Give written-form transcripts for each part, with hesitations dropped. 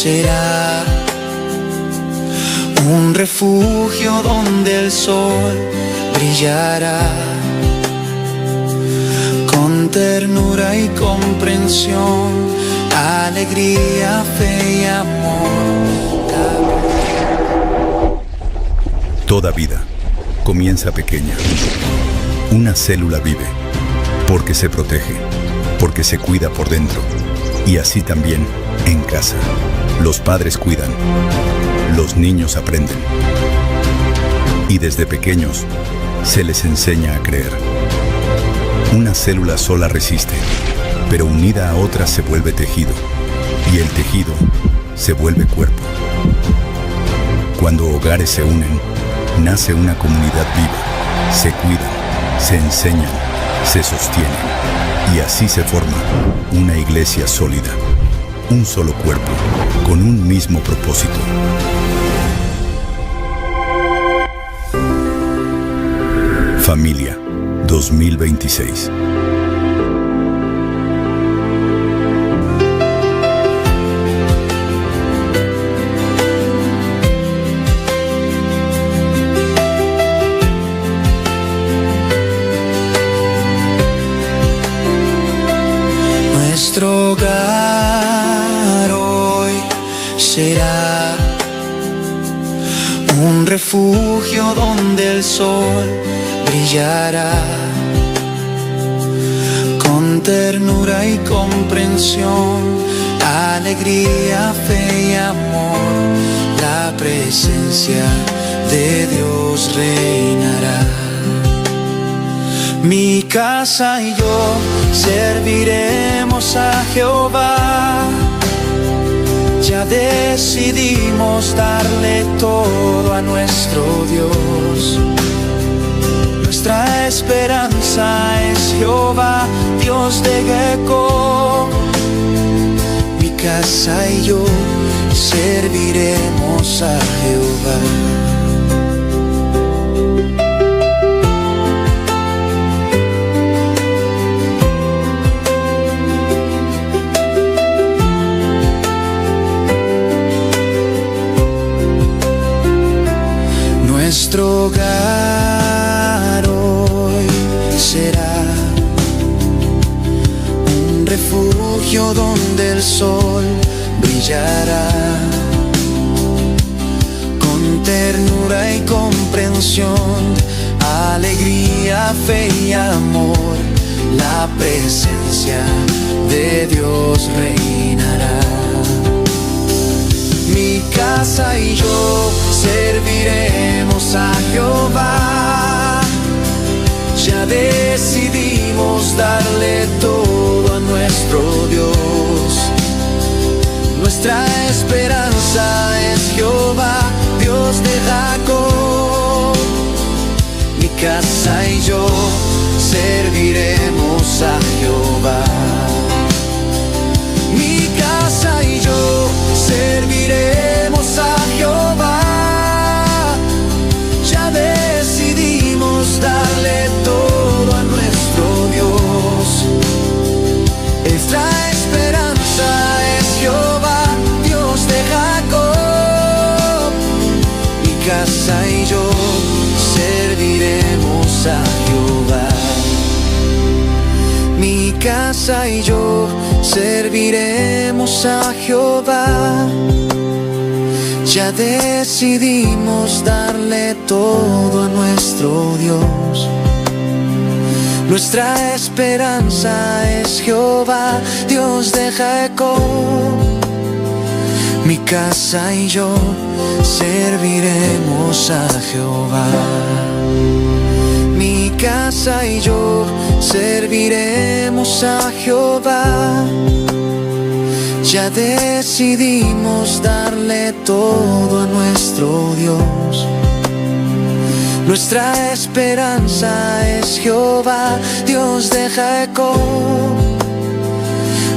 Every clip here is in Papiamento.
Será un refugio donde el sol brillará con ternura y comprensión, alegría, fe y amor. Toda vida comienza pequeña. Una célula vive porque se protege, porque se cuida por dentro. Y así también en casa. Los padres cuidan, los niños aprenden. Y desde pequeños se les enseña a creer. Una célula sola resiste, pero unida a otra se vuelve tejido. Y el tejido se vuelve cuerpo. Cuando hogares se unen, nace una comunidad viva. Se cuidan, se enseñan, se sostienen. Y así se forma una iglesia sólida. Un solo cuerpo, con un mismo propósito. Familia 2026. Nuestro hogar hoy será un refugio donde el sol brillará con ternura y comprensión, alegría, fe y amor. La presencia de Dios reinará. Mi casa y yo serviremos a Jehová. Ya decidimos darle todo a nuestro Dios. Nuestra esperanza es Jehová, Dios de Jacob. Mi casa y yo serviremos a Jehová. Nuestro hogar hoy será un refugio donde el sol brillará con ternura y comprensión, alegría, fe y amor. La presencia de Dios reinará. Mi casa y yo serviremos a Jehová. Ya decidimos darle todo a nuestro Dios. Nuestra esperanza es Jehová, Dios de Jacob. Mi casa y yo serviremos a Jehová. Mi casa y yo serviremos a Jehová. Ya decidimos darle todo a nuestro Dios. Nuestra esperanza es Jehová, Dios de Jacob. Mi casa y yo serviremos a Jehová. Mi casa y yo serviremos a Jehová. Ya decidimos darle todo a nuestro Dios. Nuestra esperanza es Jehová, Dios de Jacob. Mi casa y yo serviremos a Jehová. Mi casa y yo serviremos a Jehová. Ya decidimos darle todo a nuestro Dios. Nuestra esperanza es Jehová, Dios de Jacob.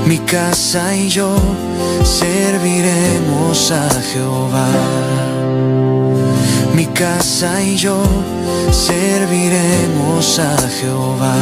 Mi casa y yo serviremos a Jehová. Mi casa y yo serviremos a Jehová.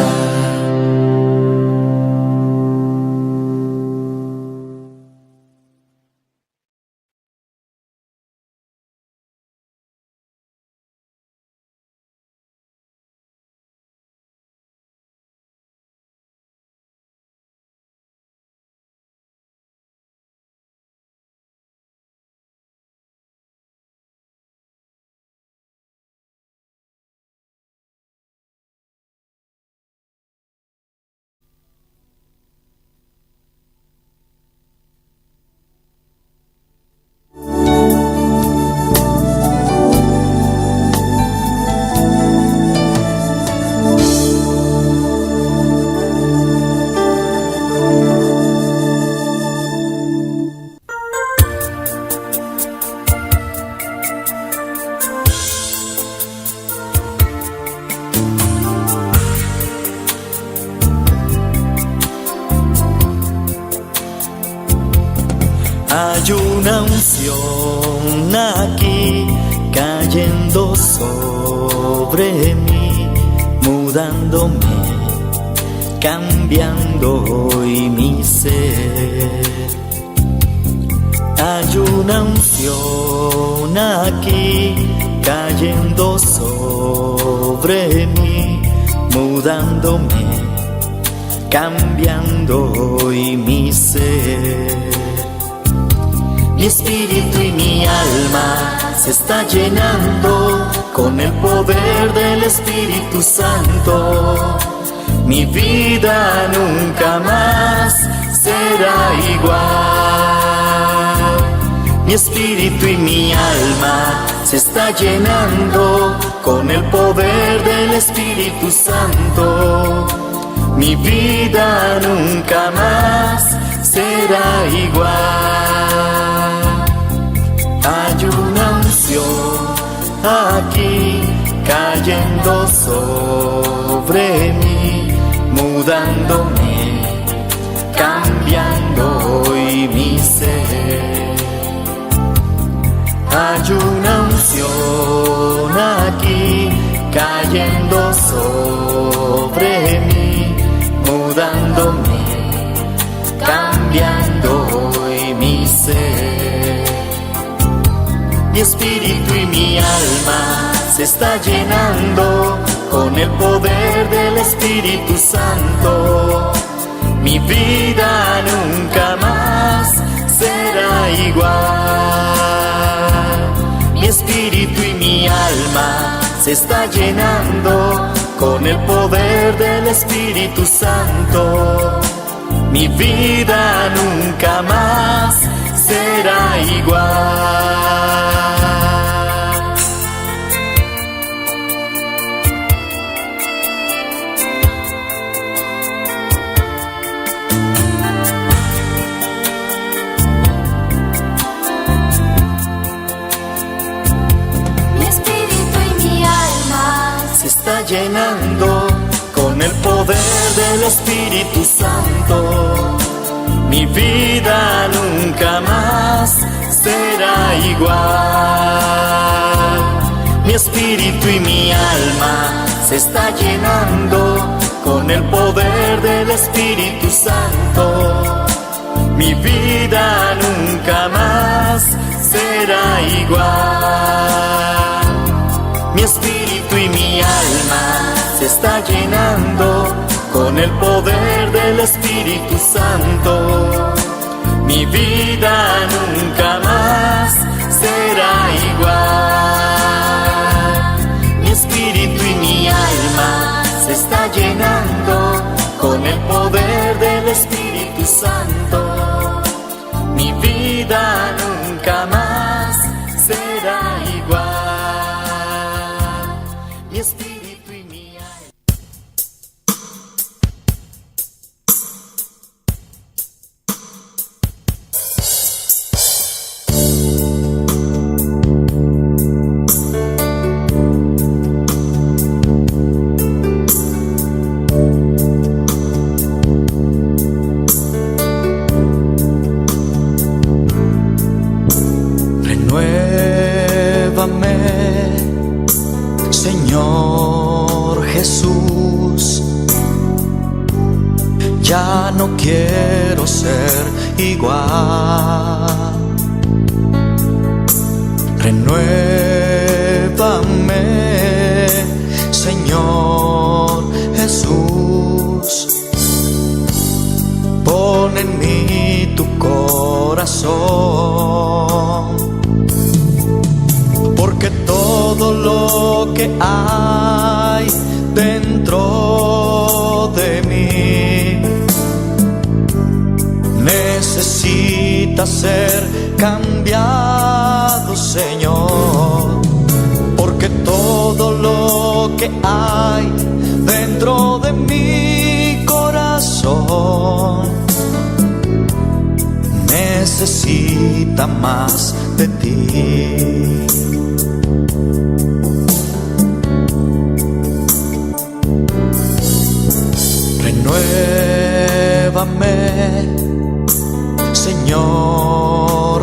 Hay una unción aquí cayendo sobre mí, mudándome, cambiando hoy mi ser. Hay una unción aquí cayendo sobre mí, mudándome, cambiando hoy mi ser. Mi espíritu y mi alma se está llenando con el poder del Espíritu Santo. Mi vida nunca más será igual. Mi espíritu y mi alma se está llenando con el poder del Espíritu Santo. Mi vida nunca más será igual. Hay una unción aquí cayendo sobre mí, mudándome, cambiando hoy mi ser. Hay una unción aquí cayendo sobre mí, mudándome, cambiando hoy mi ser. Mi espíritu y mi alma se está llenando con el poder del Espíritu Santo. Mi vida nunca más será igual. Mi espíritu y mi alma se está llenando con el poder del Espíritu Santo. Mi vida nunca más será igual. Mi espíritu y mi alma se está llenando con el poder del Espíritu Santo. Mi vida nunca más será igual. Mi espíritu y mi alma se está llenando con el poder del Espíritu Santo. Mi vida nunca más será igual. Mi espíritu y mi alma se está llenando con el poder del Espíritu Santo. Mi vida nunca más será igual. Mi espíritu y mi alma se está llenando con el poder del Espíritu Santo. Mi vida nunca más será igual. Mi espíritu y mi alma. Renuévame, Señor Jesús. Ya no quiero ser igual. Renuévame, Señor Jesús. Pon en mí tu corazón, porque todo lo que hay dentro de mí necesita ser cambiado, Señor, porque todo lo que hay dentro de mi corazón necesita más de ti. Renuévame, Señor.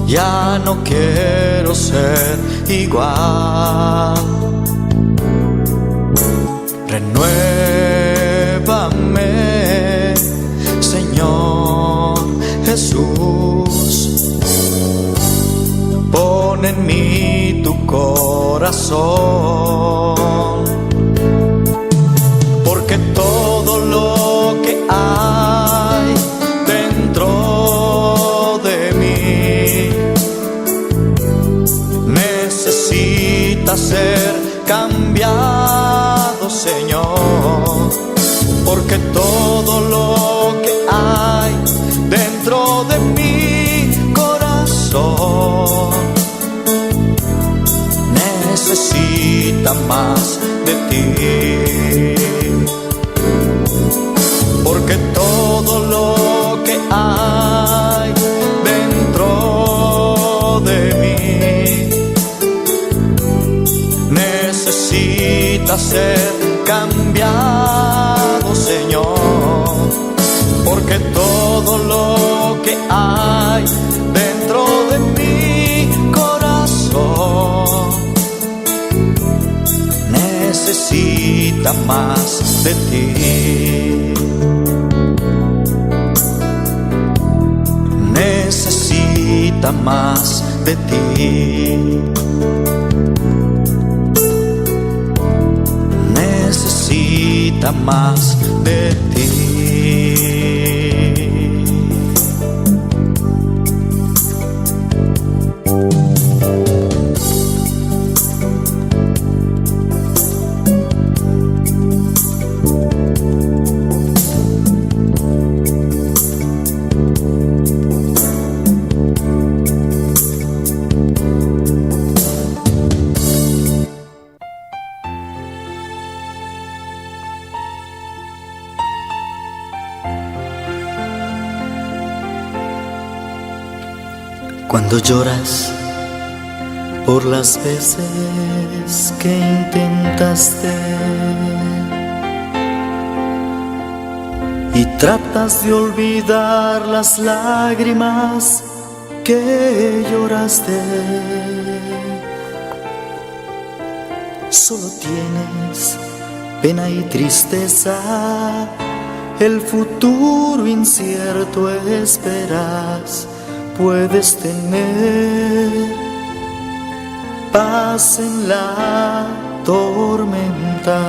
Ya no quiero ser igual. Renuévame, Señor Jesús. Pon en mí tu corazón. Porque todo lo que hay dentro de mí necesita ser cambiado, Señor. Porque todo lo que hay dentro de mi corazón necesita más de ti. Porque todo lo que hay dentro de mí necesita ser cambiado, Señor. Porque todo lo que hay dentro de mi corazón necesita más de ti. Necesita más de ti. Necesita más de ti. Cuando lloras por las veces que intentaste y tratas de olvidar las lágrimas que lloraste, solo tienes pena y tristeza, el futuro incierto esperas. Puedes tener paz en la tormenta.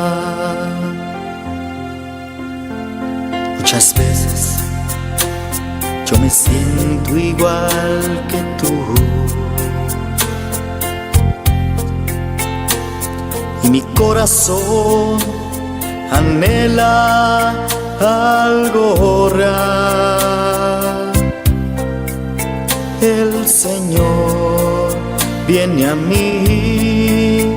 Muchas veces yo me siento igual que tú. Y mi corazón anhela algo real. El Señor viene a mí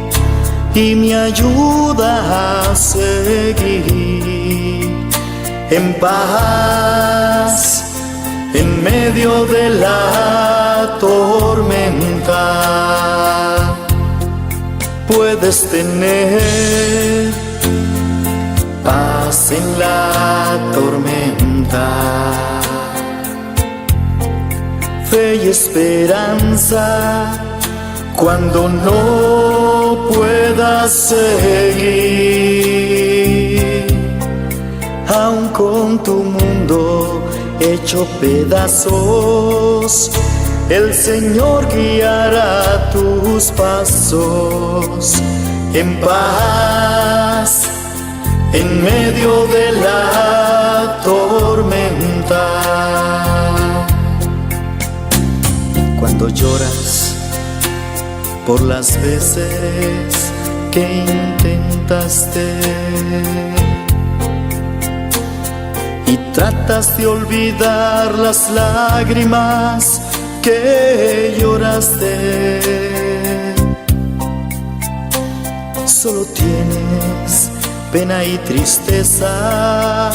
y me ayuda a seguir en paz en medio de la tormenta. Puedes tener paz en la tormenta, fe y esperanza cuando no puedas seguir, aun con tu mundo hecho pedazos, el Señor guiará tus pasos en paz en medio de la tormenta. Cuando lloras por las veces que intentaste y tratas de olvidar las lágrimas que lloraste, solo tienes pena y tristeza,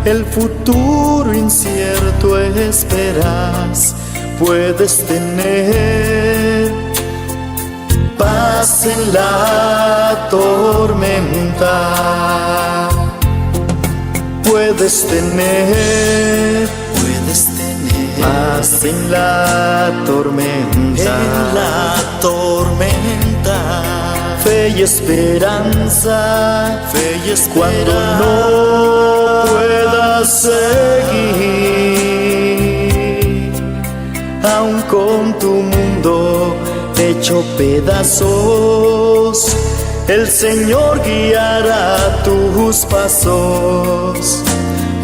el futuro incierto esperas. Puedes tener paz en la tormenta. Puedes tener, puedes tener Paz en la tormenta, en la tormenta. Fe y esperanza, fe y esperanza. Cuando no puedas seguir, aun con tu mundo hecho pedazos, el Señor guiará tus pasos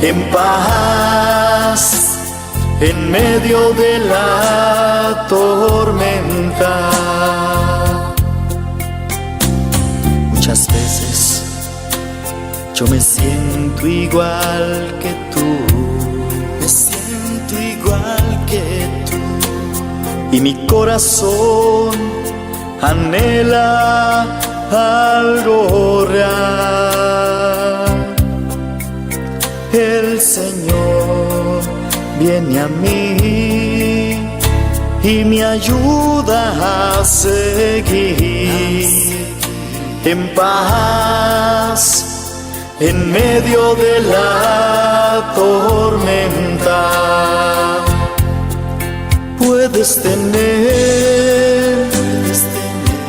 en paz en medio de la tormenta. Muchas veces yo me siento igual que tú, me siento igual que tú, y mi corazón anhela algo real. El Señor viene a mí y me ayuda a seguir en paz en medio de la tormenta. Puedes tener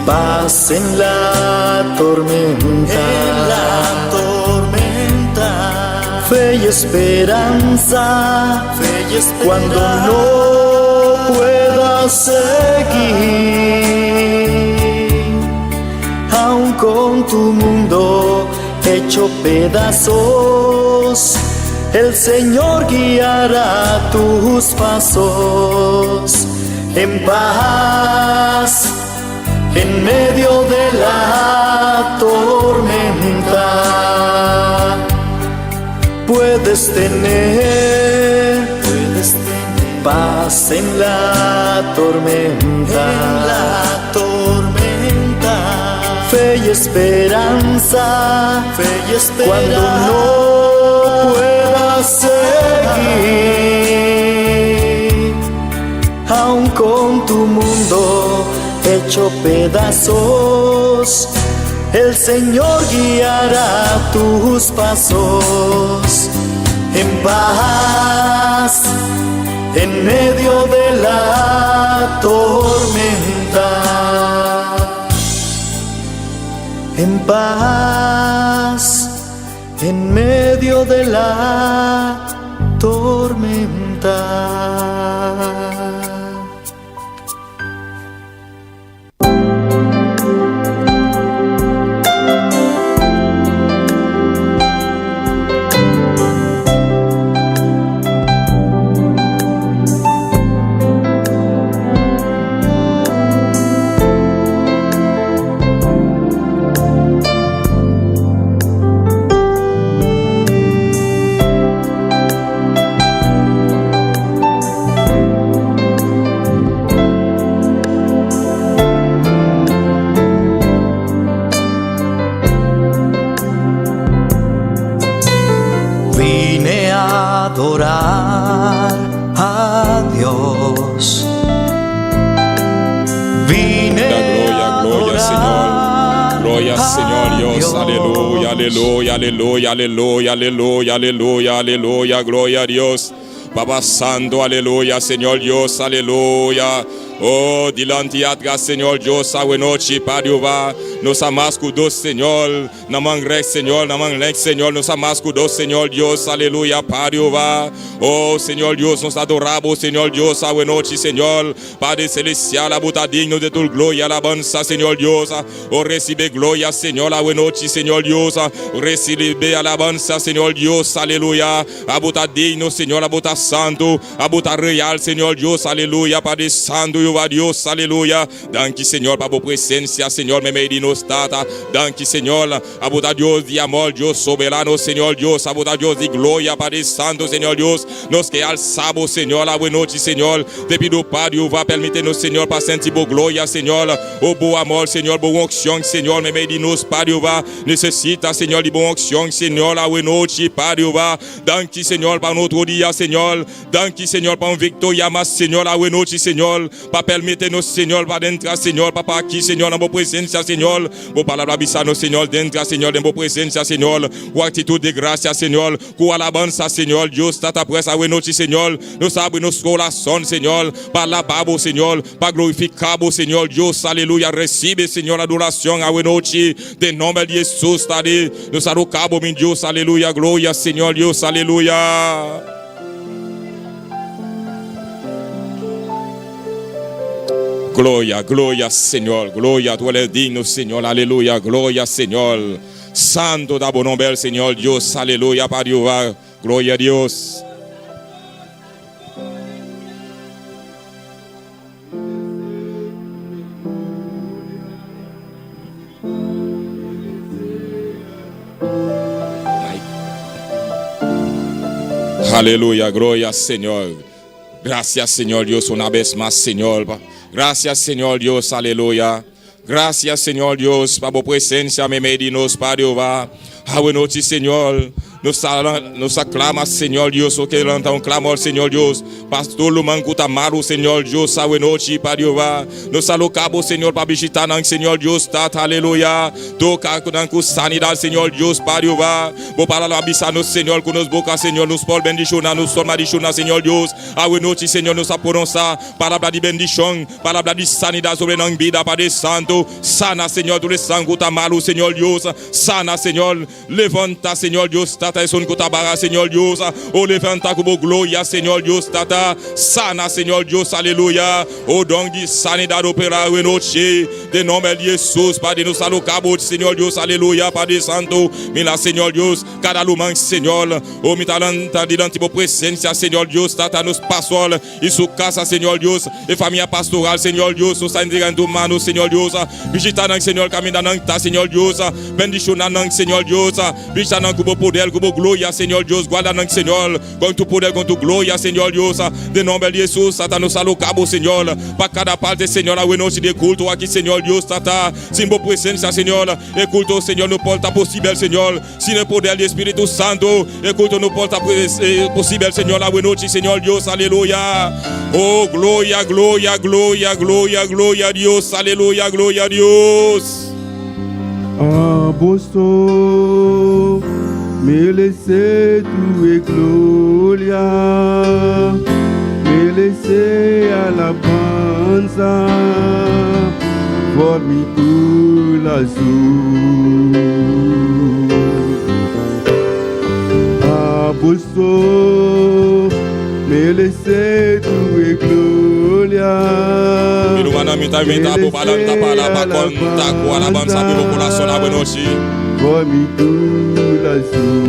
paz en la tormenta. En la tormenta. Fe y esperanza. Fe y esperanza. Cuando no puedas seguir, aun con tu mundo hecho pedazos, el Señor guiará tus pasos en paz en medio de la tormenta. Puedes tener, puedes tener paz en la tormenta, en la tormenta. Fe y esperanza, fe y esperanza. Cuando no puedas seguir, aun con tu mundo hecho pedazos, el Señor guiará tus pasos en paz en medio de la tormenta. En paz en medio de la tormenta. Vine a adorar a Dios. Vine Gloria, a gloria, Señor. adorar Gloria, Señor a Dios. Dios. Aleluya, aleluya, aleluya, aleluya, aleluya, aleluya, aleluya. Gloria a Dios. Papa Santo, aleluya, Señor Dios, aleluya. Oh, dilanti atras, Señor Dios, awe nochi, Padre Jehová. Nos ta mas ku dos, Señor. Na man rechts, Señor, na man links, Señor. Nos ta mas ku dos, Señor Dios, aleluya, Padre Jehová. Oh, Señor Dios, nos ta adorá Bo, Señor Dios, awe nochi, Señor. Padre Celestial, abo ta digno di tur gloria, alabansa, Señor Dios. Oh, risibí gloria, Señor, awe nochi, Señor Dios. Risibí alabansa, Señor Dios, aleluya. Abo ta digno, Señor, abo ta santu, abo ta real, Señor Dios, aleluya. Padre Santu, Jehová Dios, aleluya. Danki, Señor, pa bo presensia, Señor, meimei di nos, Tata. Danki, Señor, abo ta Dios di amor, Dios soberano, Señor Dios, abo ta Dios di gloria, Padre Santu, Señor Dios. Nos ke alsa Bo, Señor, awe nochi, Señor. Te pido, Padre, Jehová, permití nos, Señor, pa sinti Bo gloria, Señor. O Bo amor, Señor, Bo unkshon, Señor, meimei di nos, Padre Jehová. Nesesitá, Señor, di Bo unkshon, Señor, awe nochi, Padre Jehová. Danki, Señor, pa un otro dia, Señor. Danki, Señor, pa un viktoria mas, Señor, awe nochi, Señor. Pa permiti nos, Señor, pa drenta, Señor, Papa, aki, Señor, den Bo presencia, Señor. Bo palabra a bisa nos, Señor, drenta, Señor, den Bo presencia, Señor, cu actitud di gracia, Señor, cu alabansa, Señor. Dios Tata, pues awe nochi, Señor, nos ta habri nos corazon, Señor, pa alaba Bo, Señor, pa glorifica Bo, Señor Dios, aleluya. Recibi, Señor, adoracion awe nochi, den nomber di Jesus, Tata, nos a roga Bo, mi Dios, aleluya, gloria, Señor Dios, aleluya. Gloria, gloria, Señor, gloria, Tu eres digno, Señor, aleluya, gloria, Señor. Santo ta Bo nomber, Señor Dios, aleluya, pa Jehová, gloria a Dios. Aleluya, gloria Señor. Gracias, Señor Dios, una vez más, Señor. Gracias, Señor Dios, aleluya. Gracias, Señor Dios, pa Bo presencia meimei di nos, Padre Jehová. Awe nochi, Señor, nos ta, nos clama, Señor Dios, o ke lanta un clamor, Señor Dios, pa tur ruman cu ta malo, Señor Dios, awe nochi, Padre Jehová. Nos ta roga Bo, Señor, pa bishita nan, Señor Dios, Tata, aleluya. Toca nan cu sanidad, Señor Dios, Padre Jehová. Bo palabra a bisa nos, Señor, cu nos boca, Señor, nos por bendiciona, nos por maldiciona, Señor Dios. Awe nochi, Señor, nos ta pronuncia palabra di bendicion, palabra di sanidad sobre nan bida, Padre Santo. Sana, Señor, tur esnan cu ta malo, Señor Dios. Sana, Señor. Levanta, Señor Dios, Tata, esun cu ta bara, Señor Dios. Oh, levanta cu Bo gloria, Señor Dios, Tata. Sana, Señor Dios, aleluya. Oh, don di sanidad opera awe nochi. Den nomber di Jesus, Padre, nos ta roga Bo, Señor Dios, aleluya, Padre Santo. Mira, Señor Dios, cada ruman, Señor. Oh, mi ta lanta dilanti Bo presencia, Señor Dios, Tata, nos pastor y su casa, Señor Dios, e famia pastoral, Señor Dios, nos ta entrega den Tu mano, Señor Dios. Bishita nan, Señor, caminda nan ta, Señor Dios. Bendiciona nan, Señor Dios. Bishita nan cu Bo poder, cu Bo gloria, Señor Dios. Guarda nan, Señor, cu Tu poder, cu Tu gloria, Señor Dios. Den nomber di Jesus, Tata, nos ta roga Bo, Señor, pa cada parte, Señor, awe nochi di e culto aki, Señor Dios, Tata. Sin Bo presencia, Señor, e culto, Señor, no por ta posibel, Señor. Sin e poder di Spiritu Santo, e culto no por ta posibel, Señor, awe nochi, Señor Dios, aleluya. Oh, gloria, gloria, gloria, gloria, gloria a Dios, aleluya, gloria a Dios. Abo so meresé tur e gloria, meresé alabansa, for mi kurason. Abo so meresé tur e gloria. Mi rumannan, mi ta invitá bo pa lanta pa alabá konta ku alabansa di bo kurason awe nochi. For mi kurason.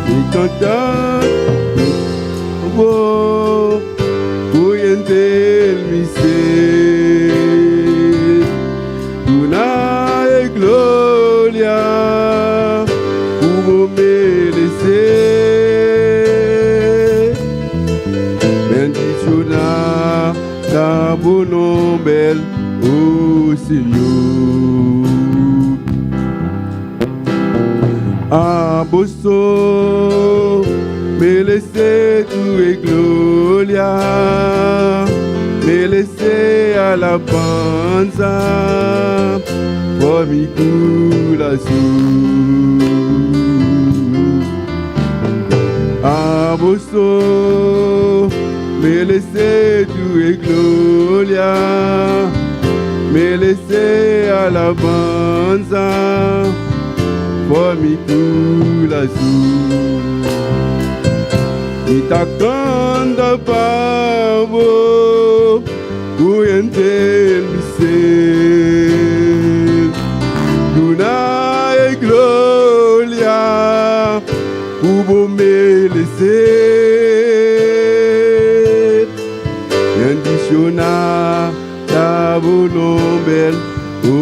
Mi kanta bo ku henter mi ser. Duna e gloria ku bo meresé. Bendishoná ta bo nomber, o Señor. Abo so meresé tur e gloria, meresé alabansa, for mi kurason. Abo so meresé tur e gloria, meresé alabansa, for mi kurason. Mi ta kanta pa Bo ku henter mi ser. Duna e gloria ku Bo meresé. Bendishoná ta Bo nomber, o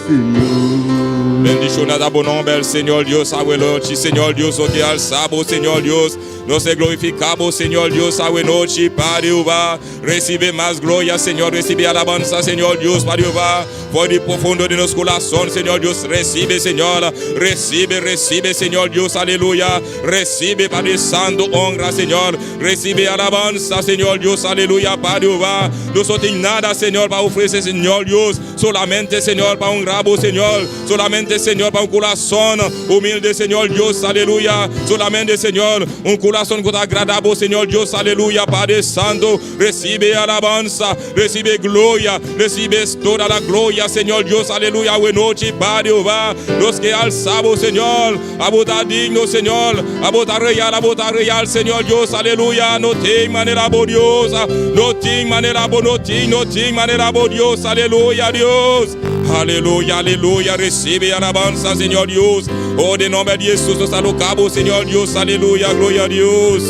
Señor. Bendiciona ta bo nomber, Señor Dios, awe nochi, Señor Dios, o que alzabo, Señor Dios. Nos te glorificamos, Señor Dios, awe nochi, Padre Jehová. Recibe más gloria, Señor, recibe alabanza, Señor Dios, Padre Jehová. Por el profundo de nuestro corazón, Señor Dios, recibe, Señor. Recibe, recibe, Señor Dios, aleluya. Recibe, Padre Santo, honra, Señor. Recibe alabanza, Señor Dios, aleluya, Padre Jehová. No tenemos nada, Señor, para ofrecer, Señor Dios. Solamente, Señor, para un rabo, Señor. Solamente, Señor, para un corazón humilde, Señor Dios, aleluya. Solamente, Señor, un corazón que te agradable, Señor Dios, aleluya. Padre Santo, recibe alabanza, recibe gloria, recibe toda la gloria, Señor Dios, aleluya. Buenas noches, Padre Jehová. Los que alzamos, Señor, a digno, Señor, a botar real, a botar real, Señor Dios, aleluya. No te manera, Dios, no te manera, no te, no te manera, Dios, aleluya, Dios. Aleluya, aleluya, recibe alabanza, Señor Dios. Oh, de nombre de Jesús, nos alocamos, Señor Dios, aleluya, gloria a Dios.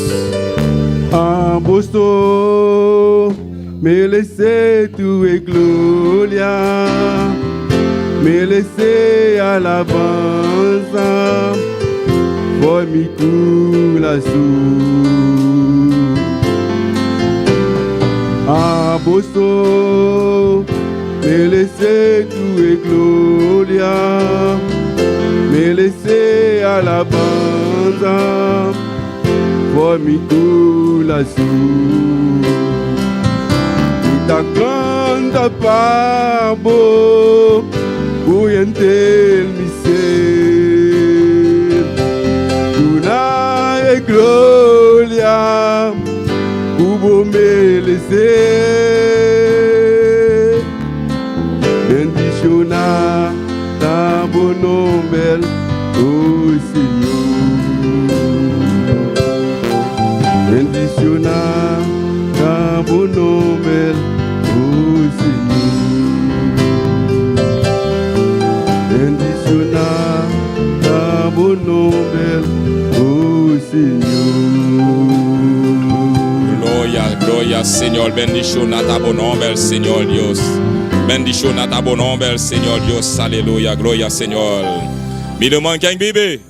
Apostol, me laissez tout et gloria, me laissez alabanza, por mi corazón. Apostol, me laissez tout et gloria, me laissez alabanza, por mi corazón. Ita canta pabo, el mi ser. Una e gloria, hubo me laissé. Bendiciona ta bon nombre, oh Señor. Bendiciona ta bon nombre, oh Señor. Bendiciona ta bon nombre, oh Señor. Gloria, gloria, Señor. Bendiciona ta bon nombre, Señor Dios. Bendiciona ta bon nombre, Señor Dios. Aleluya, gloria, Señor. Mi demande quien vive.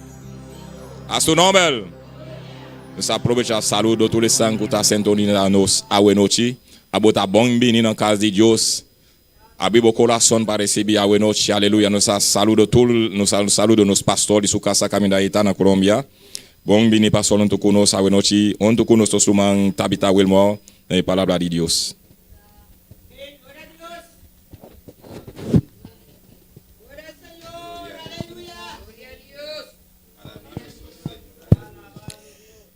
A su nombre. Nos aprovecha saludo todos los que están sintonizando nos awe noche. A bota bon bini en casa de Dios. Abrir o corazón para recibir awe noche. Aleluya. Nos saludo todos, nos saludo nos pastores de su casa caminda en Colombia. Bon bini pastor onto con awe noche. Onto con nuestro suman Tabita Wilmore. En palabra de Dios.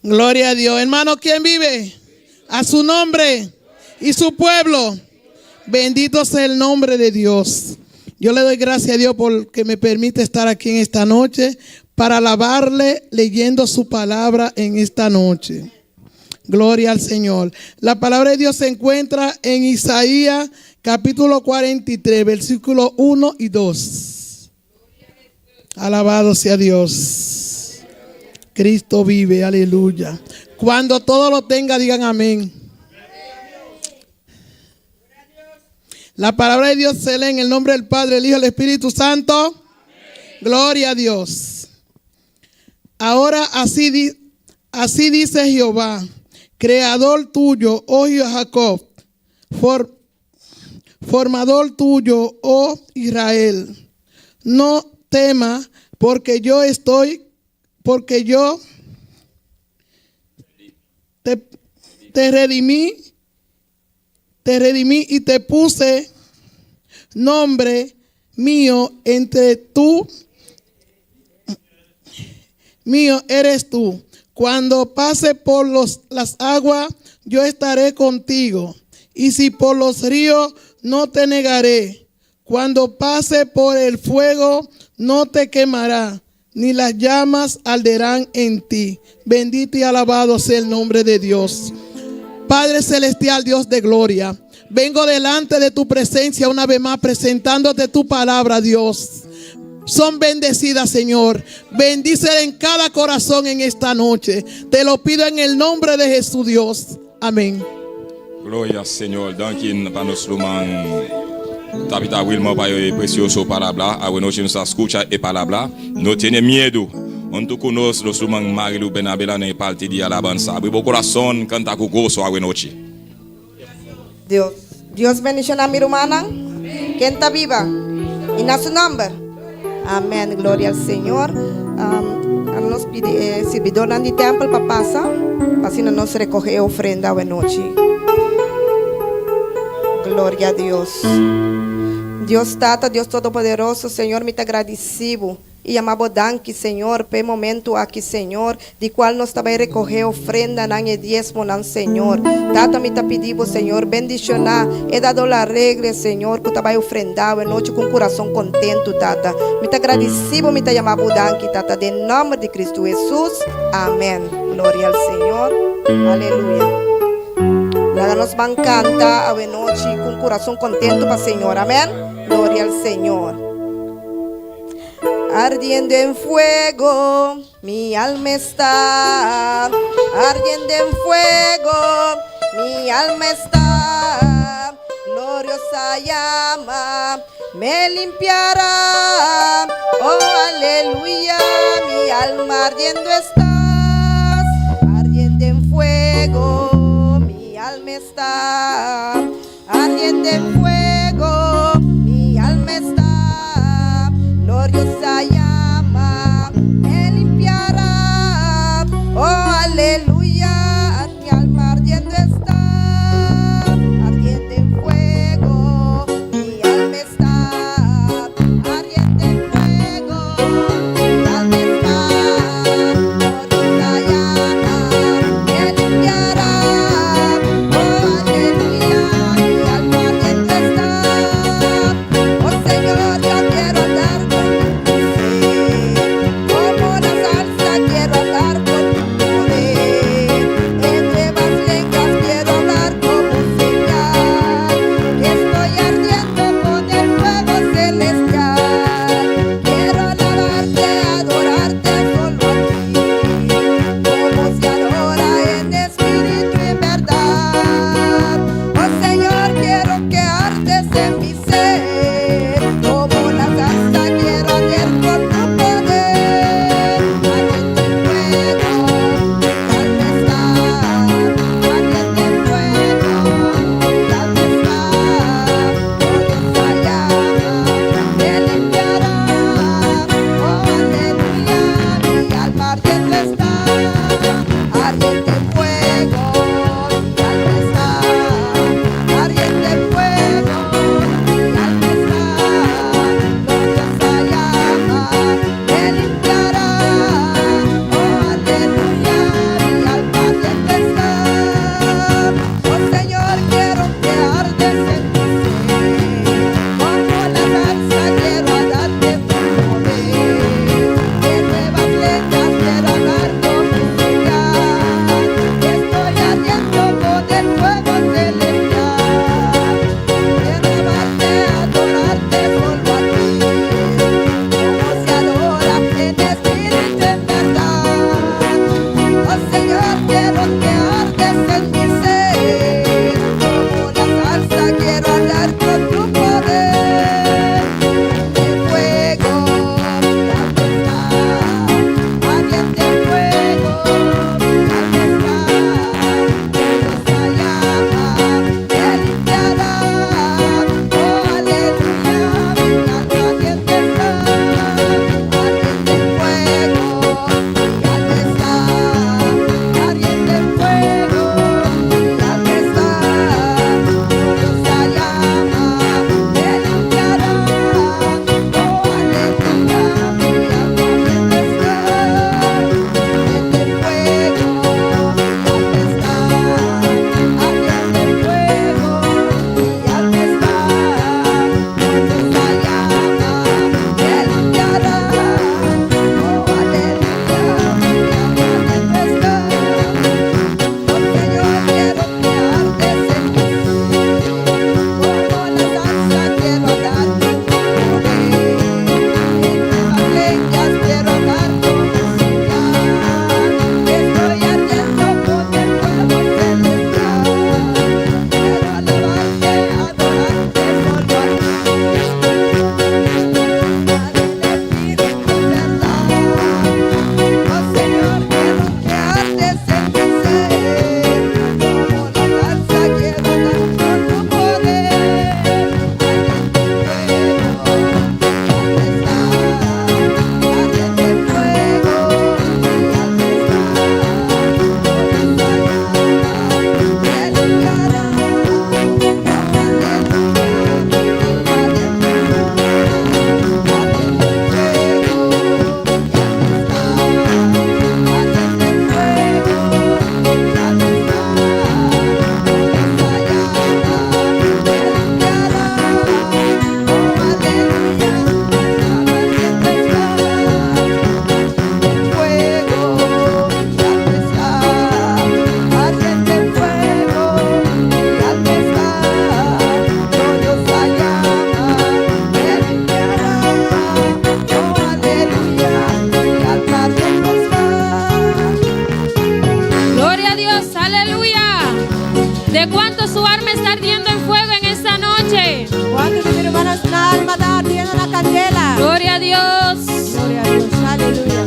Gloria a Dios. Hermano, ¿quién vive? A su nombre y su pueblo. Bendito sea el nombre de Dios. Yo le doy gracias a Dios porque me permite estar aquí en esta noche para alabarle leyendo su palabra en esta noche. Gloria al Señor. La palabra de Dios se encuentra en Isaías capítulo 43, versículo 1 y 2. Alabado sea Dios. Cristo vive, aleluya. Cuando todo lo tenga, digan amén. La palabra de Dios se lee en el nombre del Padre, el Hijo y el Espíritu Santo. Gloria a Dios. Ahora así, así dice Jehová, creador tuyo, oh Jacob, formador tuyo, oh Israel. No tema, porque yo estoy, porque yo te redimí, te redimí y te puse nombre mío entre tú, mío eres tú. Cuando pase por las aguas, yo estaré contigo. Y si por los ríos, no te negaré. Cuando pase por el fuego, no te quemará, ni las llamas arderán en ti. Bendito y alabado sea el nombre de Dios. Padre Celestial, Dios de gloria, vengo delante de tu presencia una vez más presentándote tu palabra, Dios. Son bendecidas, Señor. Bendícela en cada corazón en esta noche. Te lo pido en el nombre de Jesús, Dios. Amén. Gloria, Señor. Danki pa nos ruman. Tabita Wilma pa e precioso palabra. Awe nochi nos a scucha e palabra. No tene miedo. Hunto cu nos, nos ruman Marilu Benabela na e parti di alabansa. Abri bo corazon, canta cu gozo awe nochi. Dios. Dios bendiciona mi rumannan. Ken ta biba? Y na su nomber. Amen. Gloria al Señor. Um, nos pidi e sirbidornan di tempel pa pasa, pa asina nos recoge e ofrenda awe nochi. Gloria a Dios. Dios Tata, Dios Todopoderoso, Señor, mi ta gradici Bo y yama Bo danki, Señor, p'e momento aki, Señor, di cual nos ta bay recoge ofrendanan y diesmonan, Señor. Tata, mi ta pidi Bo, Señor, bendiciona e dador alegre, Señor, cu ta bay ofrenda awe nochi cu un curason contento, Tata. Mi ta gradici Bo, mi ta yama Bo danki, Tata, den nomber di Cristo Jesus. Amen. Gloria al Señor. Aleluya. Laga nos ban canta awe nochi cu un curason contento pa Señor. Amen. Gloria al Señor. Ardiendo en fuego, mi alma está. Ardiendo en fuego, mi alma está. Gloriosa llama me limpiará. Oh, aleluya, mi alma ardiendo estás. Ardiendo en fuego, mi alma está. Ardiendo en fuego, mi alma está. Gloriosa llama me limpiará. Oh, aleluya, mi alma ardiendo está. Ardiendo en fuego, mi alma está. Ardiendo en fuego, mi alma está. Gloriosa llama me limpiará. Oh, aleluya, mi alma ardiendo está. Oh Señor, yo quiero andar con tu ser. Como la zarza quiero andar con tu poder. En nuevas lenguas quiero hablar como señal. Que estoy ardiendo con el fuego celestial. Quiero alabarte, adorarte solo a ti. Como se adora en espíritu y en verdad. Oh Señor, quiero que ardes en mi ser. Como la zarza quiero arder con tu poder. Ardiendo en fuego, mi alma está. Ardiendo en fuego, mi alma está. Gloriosa llama me limpiará. Oh, aleluya, mi alma ardiendo está. Ardiendo en fuego, mi alma está. Ardiendo en fuego, mi alma está. Gloriosa llama me limpiará. Oh, aleluya, mi alma ardiendo está. Oh Señor, quiero que ardes en mi ser. Como la zarza quiero darte tu poder. En nuevas lenguas quiero hablar como señal. Que estoy ardiendo con el fuego celestial. Quiero alabarte, adorarte solo a ti. Como se adora en espíritu y en verdad. Oh Señor, quiero que ardes en mi ser. Como la zarza quiero andar con tu poder. De fuego, mi alma está. Ardiente en fuego, mi alma está. Gloriosa llama me limpiará. Oh, aleluya, mi alma ardiente está. Ardiente en fuego, mi alma está. Ardiente en fuego, mi Dios, aleluya. ¿De cuánto su alma está ardiendo en fuego en esta noche? Kuantu di mi rumannan su alma ta ardiendo na kandela? Gloria a Dios. Gloria a Dios. Aleluya.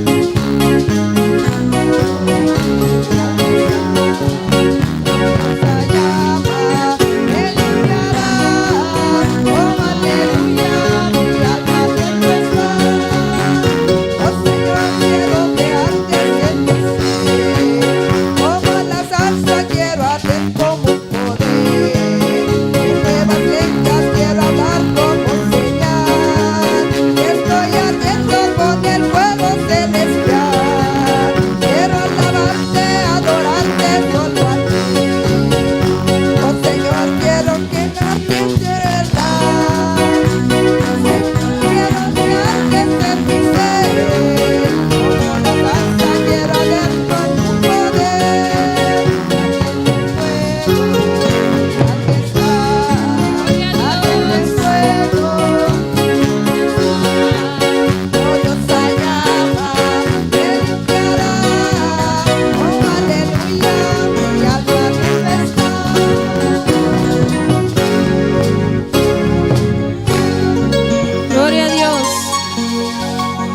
Gloria a Dios.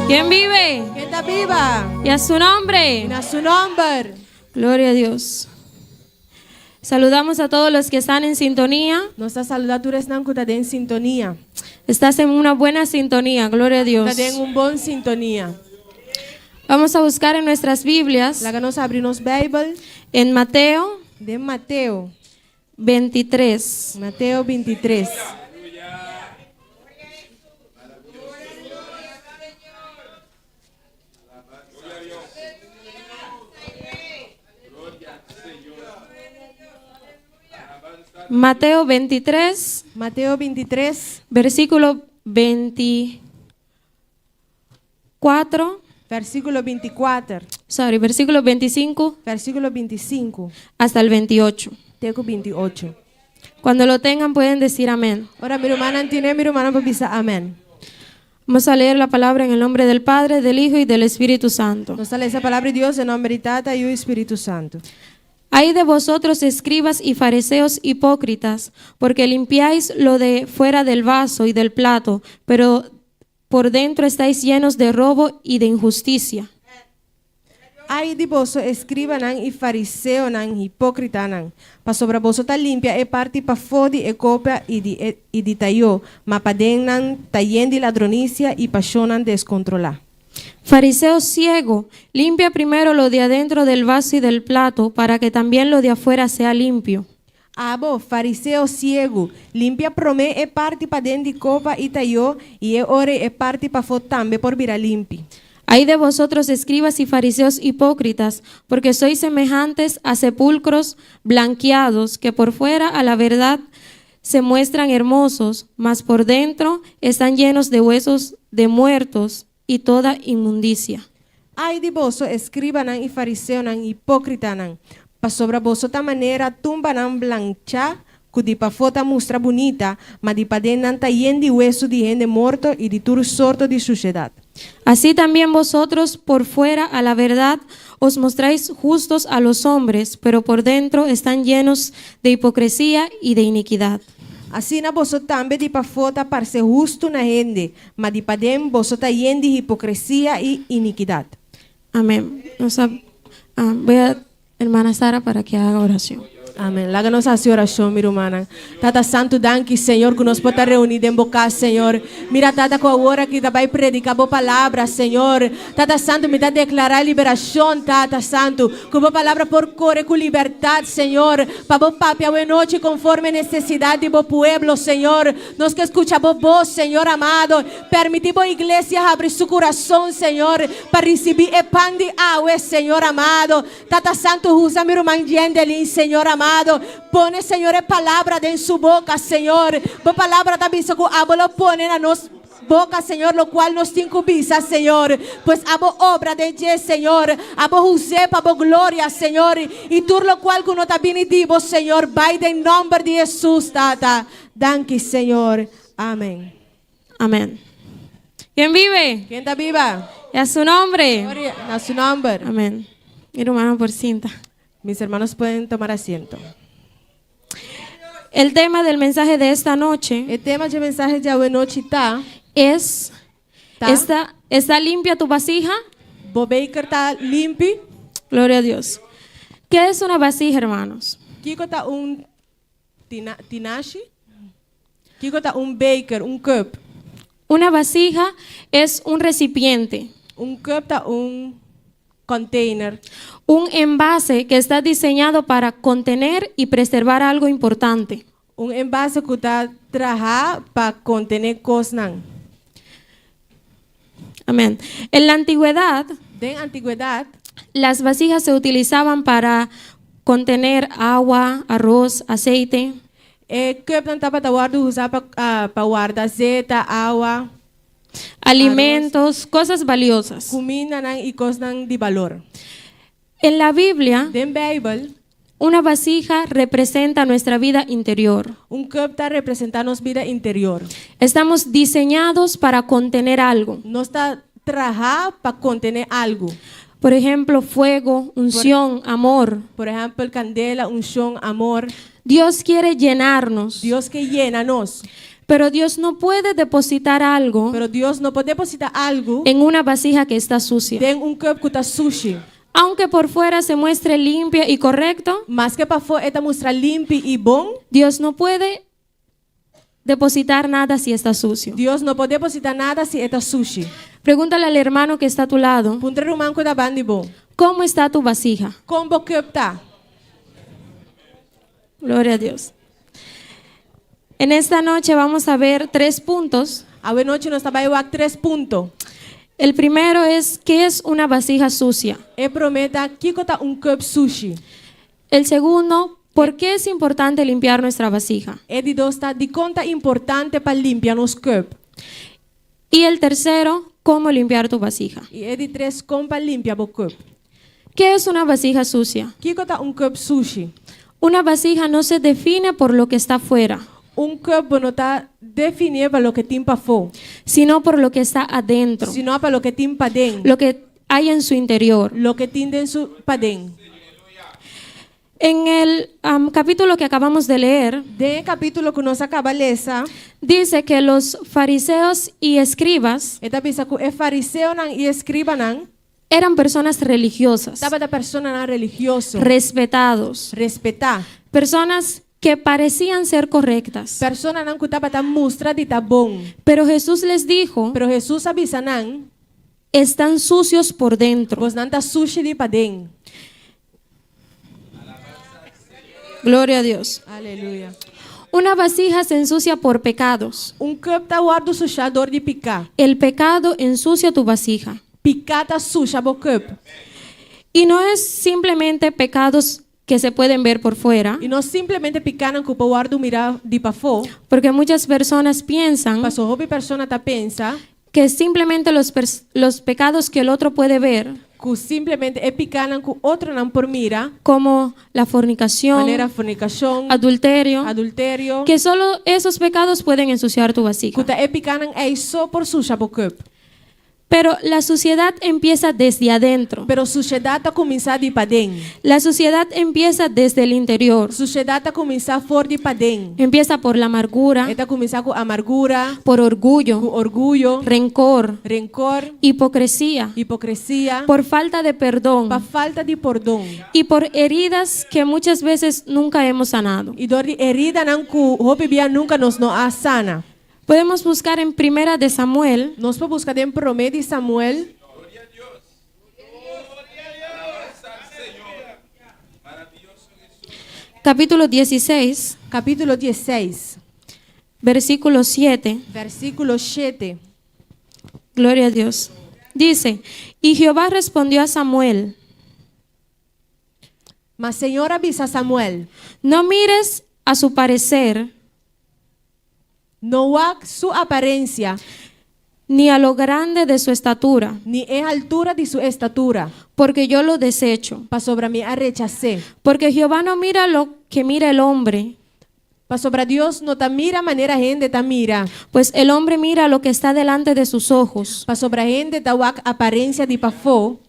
¿Quién vive? Ken ta biba? Y a su nombre. Na su nòmber. Gloria a Dios. Saludamos a todos los que están en sintonía. Nos ta saludá tur esnan ku ta den sintonia. Estás en una buena sintonía, gloria a Dios. Ta den un bon sintonia. Vamos a buscar en nuestras Biblias, Laga nos habri nos Beibel en Mateo den Mateo. 23. Mateo 23. Mateo 23, Mateo 23, versículo 24, versíkulo 24, sorry, versículo 25 versíkulo 25, hasta el 28. te ku 28. Cuando lo tengan pueden decir amén. Ora mi rumannan tin'é, mi rumannan por bisa amèn. Vamos a leer la palabra en el nombre del Padre, del Hijo y del Espíritu Santo. Nos ta lesa palabra di Dios den nòmber di Tata, Yu i Spiritu Santu. Ay de vosotros, escribas y fariseos hipócritas, porque limpiáis lo de fuera del vaso y del plato, pero por dentro estáis llenos de robo y de injusticia. Ai di boso, eskribanan i fariseonan, hipókritanan, pasobra boso ta limpia e parti pafó di e kopa i di e, i di tayó, ma paden nan ta yen di ladronisia i pashonnan deskontrolá. Fariseo ciego, limpia primero lo de adentro del vaso y del plato, para que también lo de afuera sea limpio. Abo, fariseo siegu, limpia promé e parti paden di kopa i tayó, i e ora ei e parti pafó tambe por bira limpi. Ay de vosotros, escribas y fariseos hipócritas, porque sois semejantes a sepulcros blanqueados, que por fuera a la verdad se muestran hermosos, mas por dentro están llenos de huesos de muertos y toda inmundicia. Ai di boso, eskribanan i fariseonan, hipókritanan, pasobra boso ta manera tumbanan blanchá, ku di pafó ta mustra bunita, ma di paden nan ta yen di wesu di hende morto i di tur sorto di sushedat. Así también vosotros por fuera a la verdad os mostráis justos a los hombres, pero por dentro están llenos de hipocresía y de iniquidad. Asina boso tambe di pafó ta parse hustu na hende, ma di paden boso ta yen di hipokresia i inikidat. Amén. Voy a hermana Sara para que haga oración. Amèn. Laga nos hasi orashon, mi rumannan. Tata Santu, danki, Señor, ku nos por ta reuní den bo kas, Señor. Mira, Tata, ku awor aki ta bai prediká bo palabra, Señor. Tata Santu, mi ta deklará liberashon, Tata Santu. Ku bo palabra por kore ku libertat, Señor, pa bo papia awe nochi konforme nesesidat di bo pueblo, Señor. Nos ke skucha bo bos, Señor amado. Permití bo iglesia habri su kurason, Señor, pa risibí e pan di awe, Señor amado. Tata Santu, usa mi ruman Jendelin, Señor amado. Pone, Señor, e palabra den su boka, Señor. Bo palabra ta bisa ku abo lo pone na nos boka, Señor, lokual nos tin ku bisa, Señor. Pues abo obra den dje, Señor. Abo us'é pa bo gloria, Señor. I tur lokual ku no ta bini di bo, Señor, bai den nòmber di Hesus, Tata. Danki, Señor. Amèn. Amén. ¿Quién vive? Ken ta biba? Y a su nombre. Gloria na su nòmber. Amén. Mi ruman por sinta. Mis hermanos pueden tomar asiento. El tema del mensaje de esta noche E tema di e mensahe di awe nochi ta, es, Ta. ¿está, ¿está limpia tu vasija? Bo beker ta limpi? Gloria a Dios. ¿Qué es una vasija, hermanos? Kiko ta un tina, tinashi? Kiko ta un beker, un cup? Una vasija es un recipiente, Un cup ta un container. Un envase que está diseñado para contener y preservar algo importante. Un envase ku ta trahá pa kontené kosnan. Amén. En la antigüedad, Den antigwedat, las vasijas se utilizaban para contener agua, arroz, aceite. E cupnan tabata wòrdu usá pa ah, pa warda zeta, awa, Alimentos, cosas valiosas. Kumindanan i kosnan di balor. En la Biblia, Den Beibel, una vasija representa nuestra vida interior. Un cup ta representá nos bida interior. Estamos diseñados para contener algo. Nos ta trahá pa kontené algu. Por ejemplo, fuego, unción, amor. Por ehèmpel, kandela, unshon, amor. Dios quiere llenarnos. Dios ke yena nos. Pero Dios no puede depositar algo Pero Dios no por depositá algu en una vasija que está sucia. Den un cup ku ta sushi. Aunque por fuera se muestre limpia y correcto, Maske pafó e ta mustra limpi i bon, Dios no puede depositar nada si está sucio. Dios no por depositá nada si e ta sushi. Pregúntale al hermano que está a tu lado, Puntra e ruman ku ta band'i bo. ¿Cómo está tu vasija? Kon bo cup ta? Gloria a Dios. En esta noche vamos a ver tres puntos. Awe nochi nos ta bai wak tres punto. El primero es, ¿qué es una vasija sucia? E promé ta kiko ta un cup sushi. El segundo, ¿por qué es importante limpiar nuestra vasija? E di dos ta dikon ta importante pa limpia nos cup. Y el tercero, ¿cómo limpiar tu vasija? I e di tres, kon pa limpia bo cup. ¿Qué es una vasija sucia? Kiko ta un cup sushi? Una vasija no se define por lo que está afuera, Un cup bo no ta definié pa loke tin pafó, sino por lo que está adentro, sino pa loke tin paden. Lo que hay en su interior. Loke tin den su paden. En el capítulo que acabamos de leer, Den e kapítulo ku nos a kaba lesa, dice que los fariseos y escribas e ta bisa ku e fariseonan i eskribanan eran personas religiosas, tabata personanan religioso, respetados, respetá, personas que parecían ser correctas. Personanan ku tabata mustra di ta bon. Pero Jesús les dijo, Pero Hesus a bisa nan, están sucios por dentro. Bosnan ta sushi di paden. Gloria a Dios. Aleluya. Una vasija se ensucia por pecados. Un cup ta wòrdu sushá dor di piká. El pecado ensucia tu vasija. Piká ta susha bo cup. Y no es simplemente pecados que se pueden ver por fuera. I no simplemente pikánan ku por wòrdu mirá di pafó. Porque muchas personas piensan Paso hopi persona ta pensa que simplemente los pecados que el otro puede ver, ku simplemente e pikánan ku otronan por mira, como la fornicación, manera fornikashon, adulterio, adulterio, que solo esos pecados pueden ensuciar tu vasija. ku ta e pikánan ei so por susha bo cup. Pero la suciedad empieza desde adentro. Pero sushedat ta kuminsá di paden. La suciedad empieza desde el interior. Sushedat ta kuminsá for di paden. Empieza por la amargura, E ta kuminsá ku amargura, por orgullo, ku orguyo, rencor, renkor, hipocresía, hipokresia, por falta de perdón pa falta di pordon. y por heridas que muchas veces nunca hemos sanado. I dor di heridanan ku hopi bia nunka nos no a sana. Podemos buscar en Primera de Samuel. Nos por buska den Promé di Samuel. Capítulo 16. Capítulo 16. Versículo 7. Versículo 7. Gloria a Dios. Dice, y Jehová respondió a Samuel. Ma Señor a bisa Samuel. No mires a su parecer. No wak su aparensia. Ni a lo grande de su estatura. Ni e altura di su estatura. Porque yo lo desecho. Pasobra mi a rechas'é. Porque Jehová no mira lo que mira el hombre. Pasobra Dios no ta mira manera hende ta mira. Pues el hombre mira lo que está delante de sus ojos. Pasobra hende ta wak aparensia di pafó.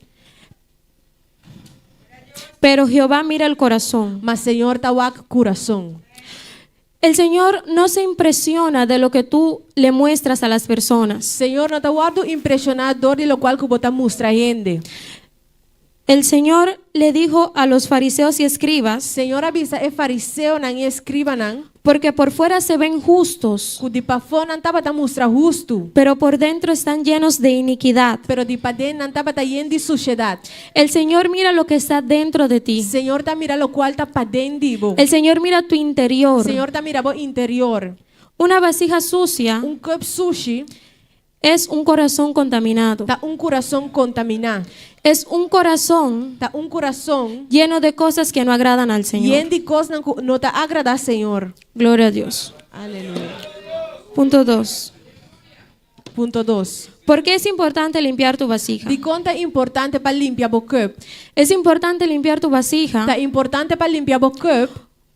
Pero Jehová mira el corazón. Ma Señor ta wak kurason. El Señor no se impresiona de lo que tú le muestras a las personas. Señor no ta wòrdu impreshoná dor di lokual ku bo ta mustra hende. El Señor le dijo a los fariseos y escribas, Señor a bisa e fariseonan i eskribanan, porque por fuera se ven justos, ku di pafó nan tabata mustra hustu, pero por dentro están llenos de iniquidad. pero di paden nan tabata yen di sushedat. El Señor mira lo que está dentro de ti. Señor ta mira lokual ta paden di bo. El Señor mira tu interior. Señor ta mira bo interior. Una vasija sucia Un kòp sushi es un corazón contaminado. ta un kurason kontaminá. Es un corazón Ta un kurason lleno de cosas que no agradan al Señor. yen di kosnan ku no ta agradá Señor. Gloria a Dios. Aleluya. Punto 2. Punto 2. ¿Por qué es importante limpiar tu vasija? Dikon ta importante pa limpia bo kòp? Es importante limpiar tu vasija Ta importante pa limpia bo kòp,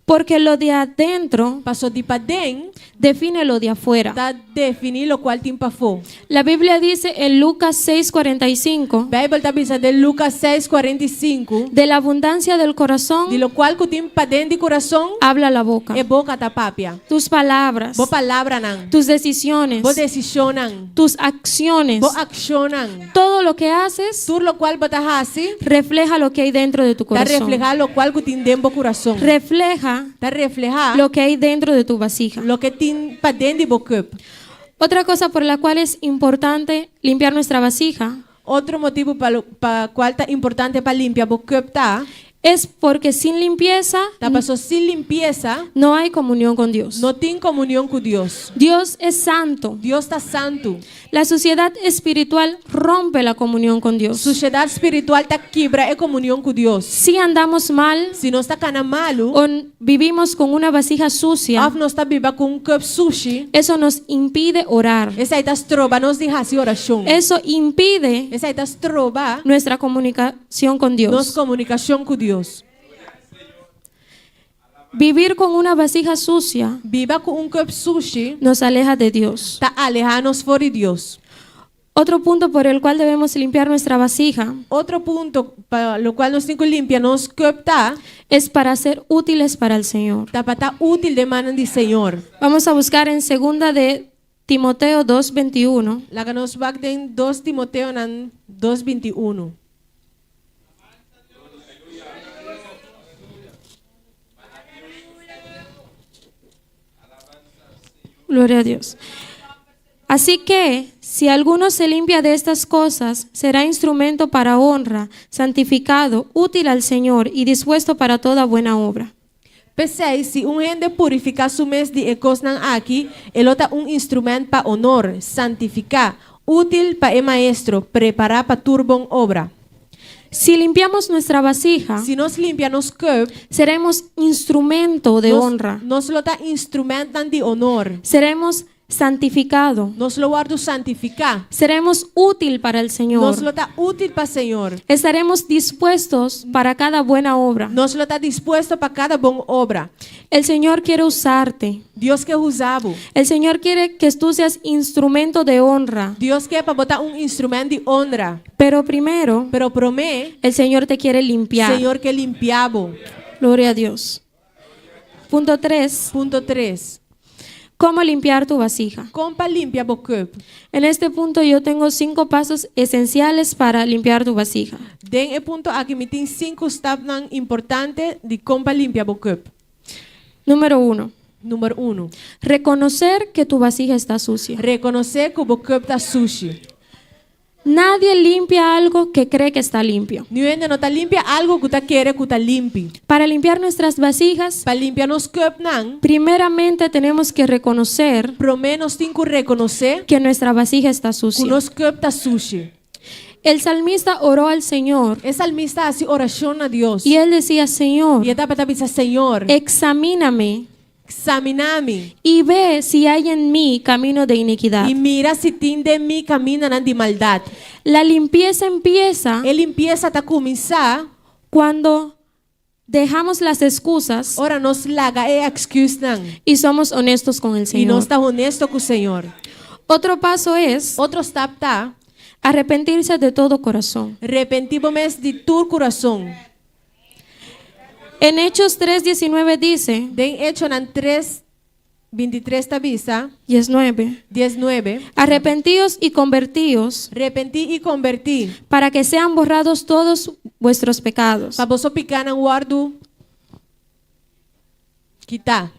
porque lo de adentro paso di paden define lo de afuera. ta definí lokual tin pafó. La Biblia dice en Lucas 6:45, Beibel ta bisa den Lukas 6, 45, de la abundancia del corazón di lokual ku tin paden di kurason, habla la boca. e boka ta papia. Tus palabras, Bo palabranan, tus decisiones, bo desishonnan, tus acciones, bo akshonnan, todo lo que haces tur lokual bo ta hasi, refleja lo que hay dentro de tu ta corazón. reflehá lokual ku tin den bo kurason. Refleja Ta reflehá lo que hay dentro de tu vasija. loke tin paden di bo kòp. Otra cosa por la cual es importante limpiar nuestra vasija Otro motibu pa, lo- pa kual ta importante pa limpia bo kòp ta, es porque sin limpieza ta paso sin limpiesa no hay comunión con Dios. no tin komunion ku Dios. Dios es santo. Dios ta santu. La suciedad espiritual rompe la comunión con Dios. Sushedat spiritual ta kibra e komunion ku Dios. Si andamos mal Si nos ta kana malu, o vivimos con una vasija sucia, òf nos ta biba ku un kòp sushi, eso nos impide orar. esei ta stroba nos di hasi orashon. Eso impide Esei ta stroba nuestra comunicación con nos Dios. komunikashon ku Dios. Vivir con una vasija sucia Biba ku un kòp sushi nos aleja de Dios. ta alehá nos for di Dios. Otro punto por el cual debemos limpiar nuestra vasija Otro punto pa lokual nos tin ku limpia nos kòp ta, es para ser útiles para el Señor. ta pa ta útil den mannan di Señor. Vamos a buscar en segunda de Timoteo 2:21. Laga nos wak den 2 Timoteonan 2, 21. Gloria a Dios. Así que, si alguno se limpia de estas cosas, será instrumento para honra, santificado, útil al Señor y dispuesto para toda buena obra. P'esei, si un hende purifiká su mes di e kosnan aki, e lo ta un instrumènt pa onor, santifiká, útil pa e maestro, prepará pa tur bon obra. Si limpiamos nuestra vasija, Si nos limpia nos kòp, seremos instrumento de nos, honra. nos lo ta instrumèntnan di onor. Seremos santificado. Nos lo wòrdu santifiká. Seremos útil para el Señor. Nos lo ta útil pa Señor. Estaremos dispuestos para cada buena obra. Nos lo ta dispuesto pa kada bon obra. El Señor quiere usarte. Dios ke usa bo. El Señor quiere que tú seas instrumento de honra. Dios ke pa bo ta un instrumènt di honra. Pero primero, Pero promé, el Señor te quiere limpiar. Señor ke limpia bo. Gloria a Dios. Punto 3. Punto 3. ¿Cómo limpiar tu vasija? Kon pa limpia bo kòp. En este punto yo tengo cinco pasos esenciales para limpiar tu vasija. Den e punto aki mi tin sinku stapnan importante di kon pa limpia bo kòp. Número 1. Number 1. Reconocer que tu vasija está sucia. Rekonosé ku bo kòp ta sushi. Nadie limpia algo que cree que está limpio. Niun hende no ta limpia algu ku ta kere ku ta limpi. Para limpiar nuestras vasijas, Pa limpia nos kòpnan, primeramente tenemos que reconocer promé nos tin ku rekonosé que nuestra vasija está ku sucia. nos kòp ta sushi. El salmista oró al Señor E salmista a hasi orashon na Dios. y él decía, Señor, I e tabata bisa, Señor, examíname eksaminá mi y ve si hay en mí camino de iniquidad. i mira si tin den mi kamindanan di maldat. La limpieza empieza E limpiesa ta kuminsá cuando dejamos las excusas ora nos laga e èksküsnan y somos honestos con el i Señor. nos ta honesto ku Señor. Otro paso es Otro stap ta arrepentirse de todo corazón. repentí bo mes di tur kurason. En Hechos 3:19 dice, Den Echonan 3, 23 ta bisa, 19, 19. arrepentíos y convertíos Repentí i konvertí. para que sean borrados todos vuestros pecados. Pa boso pikánan wòrdu kitá.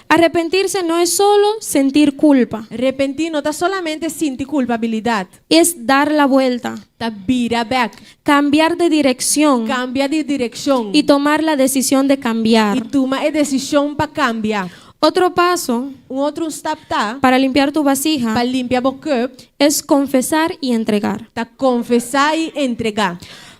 Arrepentirse no es solo sentir culpa, Repentí no ta solamente sinti kulpabilidat. es dar la vuelta, Ta bira bèk. cambiar de dirección Kambia di direkshon. y tomar la decisión de I cambiar. tuma e desishon pa kambia. Otro paso Un otro stap ta para limpiar tu vasija pa limpia bo kùp, es confesar y entregar. ta konfesá i entregá.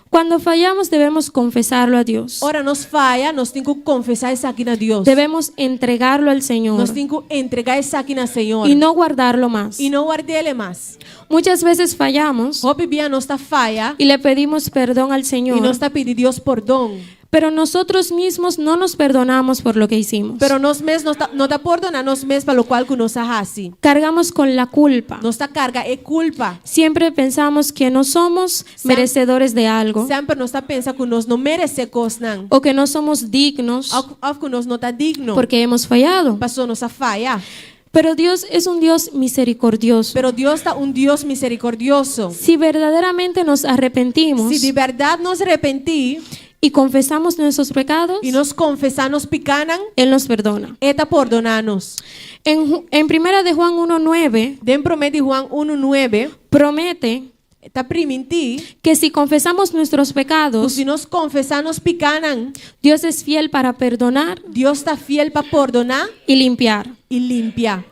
Cuando fallamos debemos confesarlo a Dios. Ora nos faya, nos tin ku konfesá esaki na Dios. Debemos entregarlo al Señor Nos tin ku entregá esaki na Señor. y no guardarlo más. I no ward'é mas. Muchas veces fallamos Hopi bia nos ta faya y le pedimos perdón al i Señor, nos ta pidi Dios pordon. pero nosotros mismos no nos perdonamos por lo que hicimos. Pero nos mes no ta, no ta pordoná nos mes pa lokual ku nos a hasi. Cargamos con la culpa. Nos ta karga e kulpa. Siempre pensamos que no somos merecedores de algo Semper nos ta pensa ku nos no meresé kosnan. o que no somos dignos Òf, òf ku nos no ta digno. porque hemos fallado. Pasó nos a faya. Pero Dios es un Dios misericordioso. Pero Dios ta un Dios miserikordioso. Si verdaderamente nos arrepentimos Si di bèrdat nos repentí y confesamos nuestros pecados, i nos konfesá nos pikánan, Él nos perdona. E ta pordoná nos. En Primera de Juan 1.9 Den promé di Juan 1.9, promete ta primintí que si confesamos nuestros pecados, si nos konfesá nos pikánan, Dios es fiel para perdonar Dios ta fiel pa pordoná y limpiar. i limpia.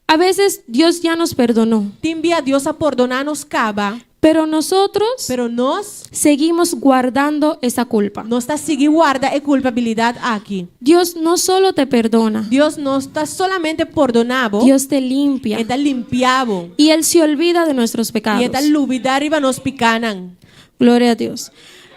A veces Dios ya nos perdonó, Tin bia Dios a pordoná nos kaba, pero nosotros pero nos seguimos guardando esa culpa. nos ta sigui warda e kulpabilidat aki. Dios no solo te perdona, Dios no ta solamente pordoná bo, Dios te limpia E ta limpia bo. y Él se olvida de nuestros I pecados. E ta lubidá riba nos pikánan. Gloria a Dios.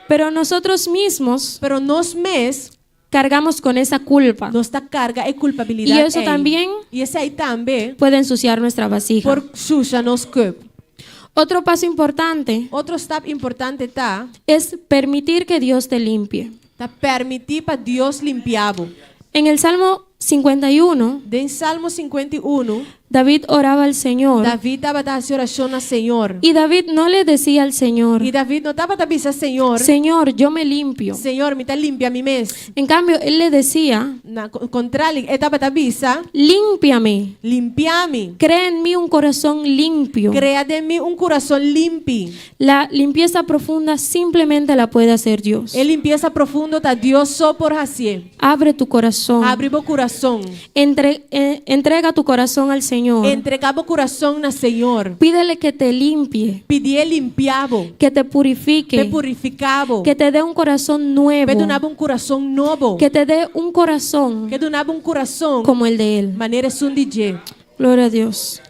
Pero nosotros mismos Pero nos mes cargamos con esa culpa. nos ta karga e kulpabilidat. I eso ei. también I esei tambe Puede ensuciar nuestra vasija. por susha nos kùp. Otro paso importante Otro stap importante ta es permitir que Dios te limpie. ta permití pa Dios limpia bo. En el Salmo 51, Den Salmo 51, David oraba al Señor David tabata hasi orashon na Señor. y David no le decía al Señor, I David no tabata bisa Señor, Señor, yo me limpio. Señor, mi ta limpia mi mes. En cambio, él le decía, Na kontrali, e tabata bisa, límpiame, limpia mi. crea en mí un corazón limpio. Krea den mi un kurason limpi. La limpieza profunda simplemente la puede hacer Dios. E limpiesa profundo ta Dios so por hasié. Abre tu corazón. Habri bo kurason. Entrega tu corazón al Señor. Entregá bo kurason na Señor. Pídele que te limpie, Pidié limpia bo. que te P'e purifique, purifiká bo. que te dé un corazón nuevo, P'e duna bo un kurason nobo. que te dé un corazón Ku duna bo un kurason. como el de Él. Manera esun di dje. Gloria a Dios.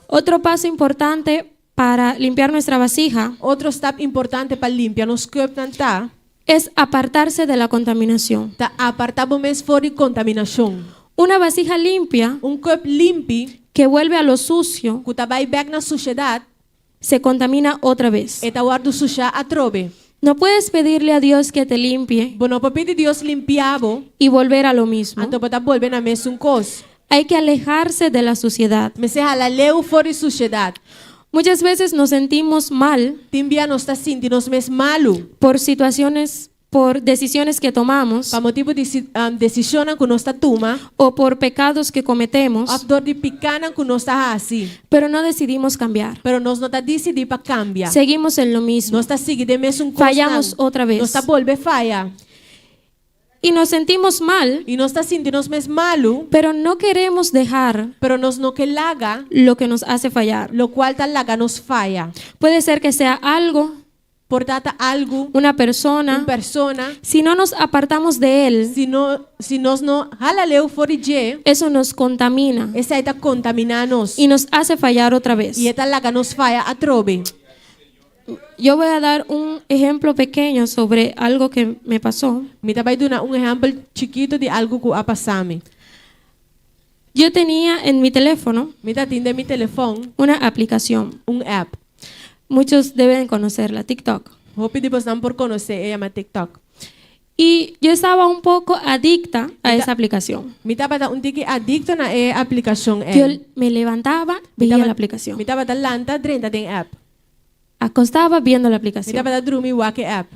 Otro paso importante para limpiar nuestra vasija Otro stap importante pa limpia nos kùp ta es apartarse de la contaminación. ta apartá bo mes for di kontaminashon. Una vasija limpia Un kùp limpi que vuelve a lo sucio ku ta bai bèk na sushedat, se contamina otra vez. e ta wòrdu susha atrobe. No puedes pedirle a Dios que te limpie Bo no por pidi Dios limpia bo, y volver a lo mismo. anto bo ta bolbe na mesun kos. Hay que alejarse de la suciedad. Mester hala leu for di sushedat. Muchas veces nos sentimos mal Tin bia nos ta sinti nos mes malu. por situaciones, por decisiones que tomamos Pa motibu di desishonnan ku nos ta tuma, o por pecados que cometemos, òf dor di pikánan ku nos ta hasi. pero no decidimos cambiar. Pero nos no ta disidí pa kambia. Seguimos en lo mismo Nos ta sigui den mesun kos. Fallamos otra vez. Nos ta bolbe faya. y nos sentimos mal, I nos ta sinti nos mes malu, pero no queremos dejar pero nos no ke laga, lo que nos hace fallar. lokual ta laga nos faya. Puede ser que sea algo, Por ta ta algu, una persona. un persona, Si no nos apartamos de él, si no, si nos no hala leu for di dje, eso nos contamina esei ta kontaminá nos. y nos hace fallar otra vez. I e ta laga nos faya atrobe. Yo voy a dar un ejemplo pequeño sobre algo que me pasó. Mi ta bai duna un ehèmpel chikitu di algu ku a pasa mi. Yo tenía en mi teléfono Mi tabatin den mi telefòn una aplicación. un app. Muchos deben conocerla, TikTok. Hopi di boso por konosé, e yama TikTok. Y yo estaba un poco adicta a esa aplicación. Mi tabata un tiki adikto na e aplikashon Yo ei. me levantaba, Mi veía taba- la aplicación. Mi tabata lanta drenta den app. Acostaba viendo la Mi aplicación. tabata drumi wak e app.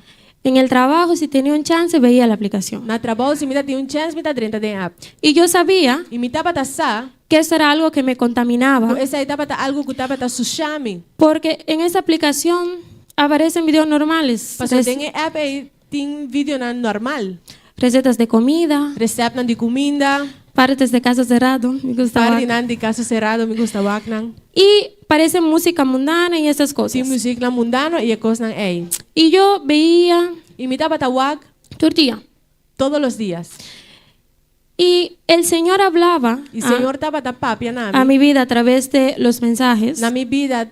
En el trabajo, si tenía un chance, veía la aplicación. Na trabou, si mi tabatin un chèns, mi ta drenta den app. Y yo sabía I mi tabata sa, que eso era algo que me ku contaminaba, esei tabata algu ku tabata susha mi. porque en esa aplicación aparecen videos normales, Paso den e app ei tin videonan normal. recetas de comida, Resèptnan di kuminda, partes de caso cerrado, me gustaba. partinan di Kaso Será, mi gusta wak nan. Y parece música mundana y esas Tin cosas. musiknan mundano i e kosnan ei. Y yo veía I mi tabata wak todo el día. todos los días. Y el Señor hablaba I a, Señor tabata papia na a mi. mi vida a través de los mensajes Na mi bida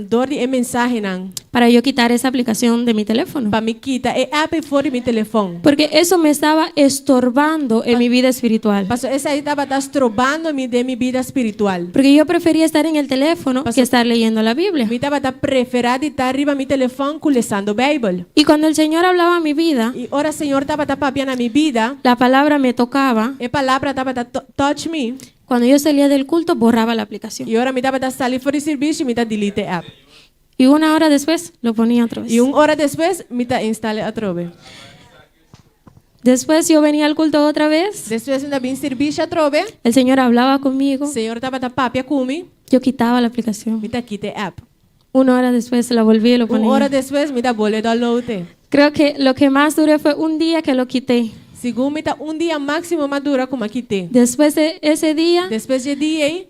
dor di e mensahenan. para yo quitar esa aplicación de mi teléfono. Pa mi kita e app for di mi telefòn. Porque eso me estaba estorbando en mi vida espiritual. Paso esei tabata strobando mi den mi bida spiritual. Porque yo prefería estar en el teléfono Pasó- que estar leyendo la Biblia. Mi tabata preferá di ta riba mi telefòn ku lesando Beibel. Y cuando el Señor hablaba a mi vida, I ora Señor tabata papia na mi bida, la palabra me tocaba. e palabra tabata to- touch mi. Cuando yo salía del culto, borraba la aplicación. I ora mi tabata sali for di servisio, mi ta delete e app. Y una hora después, lo ponía otra vez. I un ora despues, mi ta instal'é atrobe. Después yo venía al culto otra vez. Despues mi ta bin servisio atrobe, El Señor hablaba conmigo. Señor tabata papia ku mi, Yo quitaba la aplicación. mi ta kita e app. Una hora después la volví y lo Un ponía. ora despues, mi ta bolbe download e. Creo que lo que más duré fue un día que lo quité. Segun mi ta un dia máksimo m'a dura ku m'a kit'é. Después de ese día, Despues di e dia ei,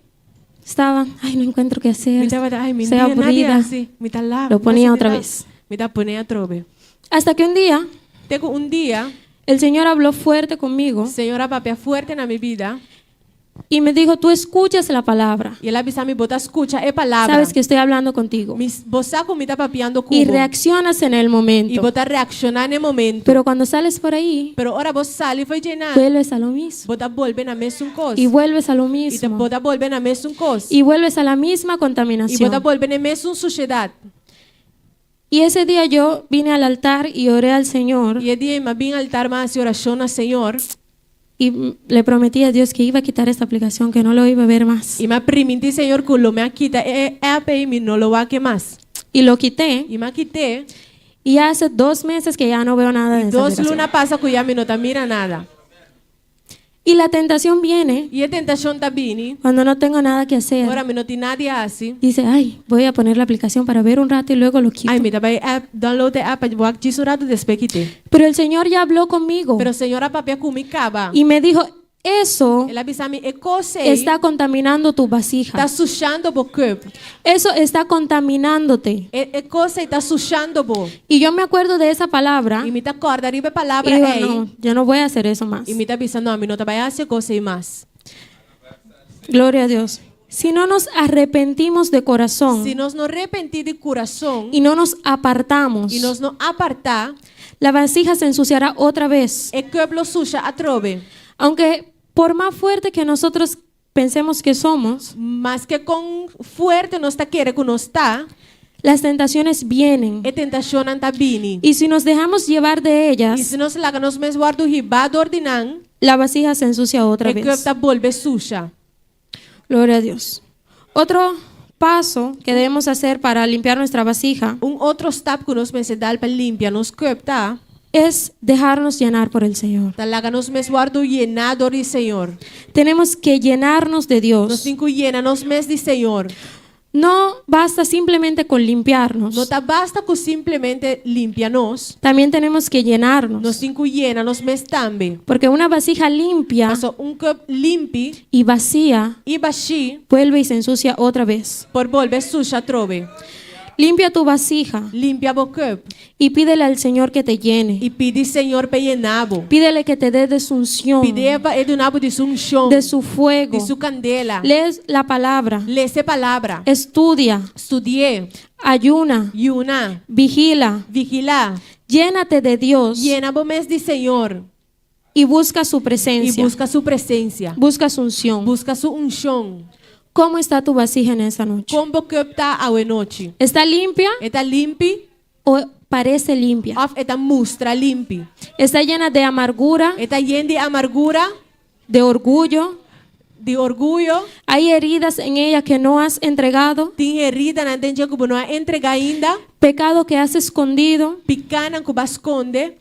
estaba, ay, no encuentro qué hacer. mi tabata, ai, mi Estoy no tin nada aburrida. hasi, mi ta laf. Lo ponía otra vez. Mi ta pon'é atrobe. Hasta que un día, Te ku un dia, el Señor habló fuerte conmigo Señor a papia fuerte na mi bida. y me dijo, tú escuchas la palabra. I el a bisa mi bo ta skucha e palabra. Sabes que estoy hablando contigo. Mi, bo sa ku mi ta papiando Y ku bo. reaccionas en el I momento. bo ta reakshoná na e momento. Pero cuando sales por ahí, Pero ora bo sali fo'i djeinan, vuelves a lo mismo. bo ta bolbe na mesun kos. Y vuelves a lo I te mismo. bo ta bolbe na mesun kos. Y vuelves a la misma I bo ta contaminación. bolbe na mesun sushedat. Y ese día yo vine al altar y oré al Señor I e dia ei m'a bin altar m'a hasi orashon na Señor. y le prometí a Dios que iba a quitar esta aplicación, que no lo iba a ver más. I m'a primintí Señor ku lo mi a kita e app ei mi no lo wak e mas. Y lo quité. I m'a kit'é. Y hace 2 meses que ya no veo nada de esa Dos aplicación. luna pasa ku ya mi no ta mira nada. Y la tentación viene I e tentashon ta bini. cuando no tengo nada que hacer. Ora mi no tin nada di hasi. Dice, ay, voy a poner la aplicación para ver un rato y luego lo quito. Ai, mi ta bai app, download e app, pa wak djis un ratu despues kit'é. Pero el Señor ya habló conmigo Pero Señor a papia ku mi kaba. y me dijo, eso El a bisa mi e kos ei está contaminando tu vasija. ta sushando bo kùp. Eso está contaminándote. E, e kos ei ta sushando bo. Y yo me acuerdo de esa palabra I mi ta kòrda riba e y palabra digo, ei. no, yo no voy a hacer eso más. I mi ta bisa, no, mi no ta bai hasi e kos ei mas. Gloria a Dios. Si no nos arrepentimos de corazón Si nos no repentí di kurason y no nos apartamos, i nos no apartá, la vasija se ensuciará otra vez. e kùp lo susha atrobe. Aunque por más fuerte que nosotros pensemos que somos, Maske kon fuerte nos ta kere ku nos ta, las tentaciones vienen. e tentashonnan ta bini. Y si nos dejamos llevar de I ellas, si nos laga nos mes wòrdu hibá dor di nan, la vasija se ensucia otra e kùp vez. ta bolbe susha. Gloria a Dios. Otro paso que debemos hacer para limpiar nuestra vasija Un otro stap ku nos mester dal pa limpia nos kùp ta, es dejarnos llenar por el Señor. ta laga nos mes wòrdu yená dor di Señor. Tenemos que llenarnos de Nos Dios. tin ku yena nos mes di Señor. No basta simplemente con limpiarnos. No ta basta ku simplemente limpia nos. También tenemos que Nos llenarnos. tin ku yena nos mes tambe. Porque una vasija limpia Paso un kùp limpi y vacía i bashí vuelve y se ensucia otra vez. por bolbe susha atrobe. Limpia tu vasija Limpia bo kùp y pídele al Señor que te llene. i pidi Señor pa yena bo. Pídele que te dé de su unción, Pidié pa e duna bo di su unshon, de su fuego. di su kandela. Lees la palabra, Lesa e palabra. estudia, Studia. ayuna, Yuna. vigila, Vigilá. llénate de Dios Yena bo mes di Señor y busca su i presencia. buska su presensia. Busca su unción. Buska su unshon. ¿Cómo está tu vasija en esta noche? Kon bo kùp ta awe nochi? ¿Está limpia E ta limpi? O parece limpia. Òf e ta mustra limpi. Está llena de amargura. E ta yen di amargura. De orgullo. Di orguyo. Hay heridas en ella que no has entregado. Tin heridanan den dje ku bo no a entregá ainda. Pecado que has escondido. Pikánan ku bo a skonde.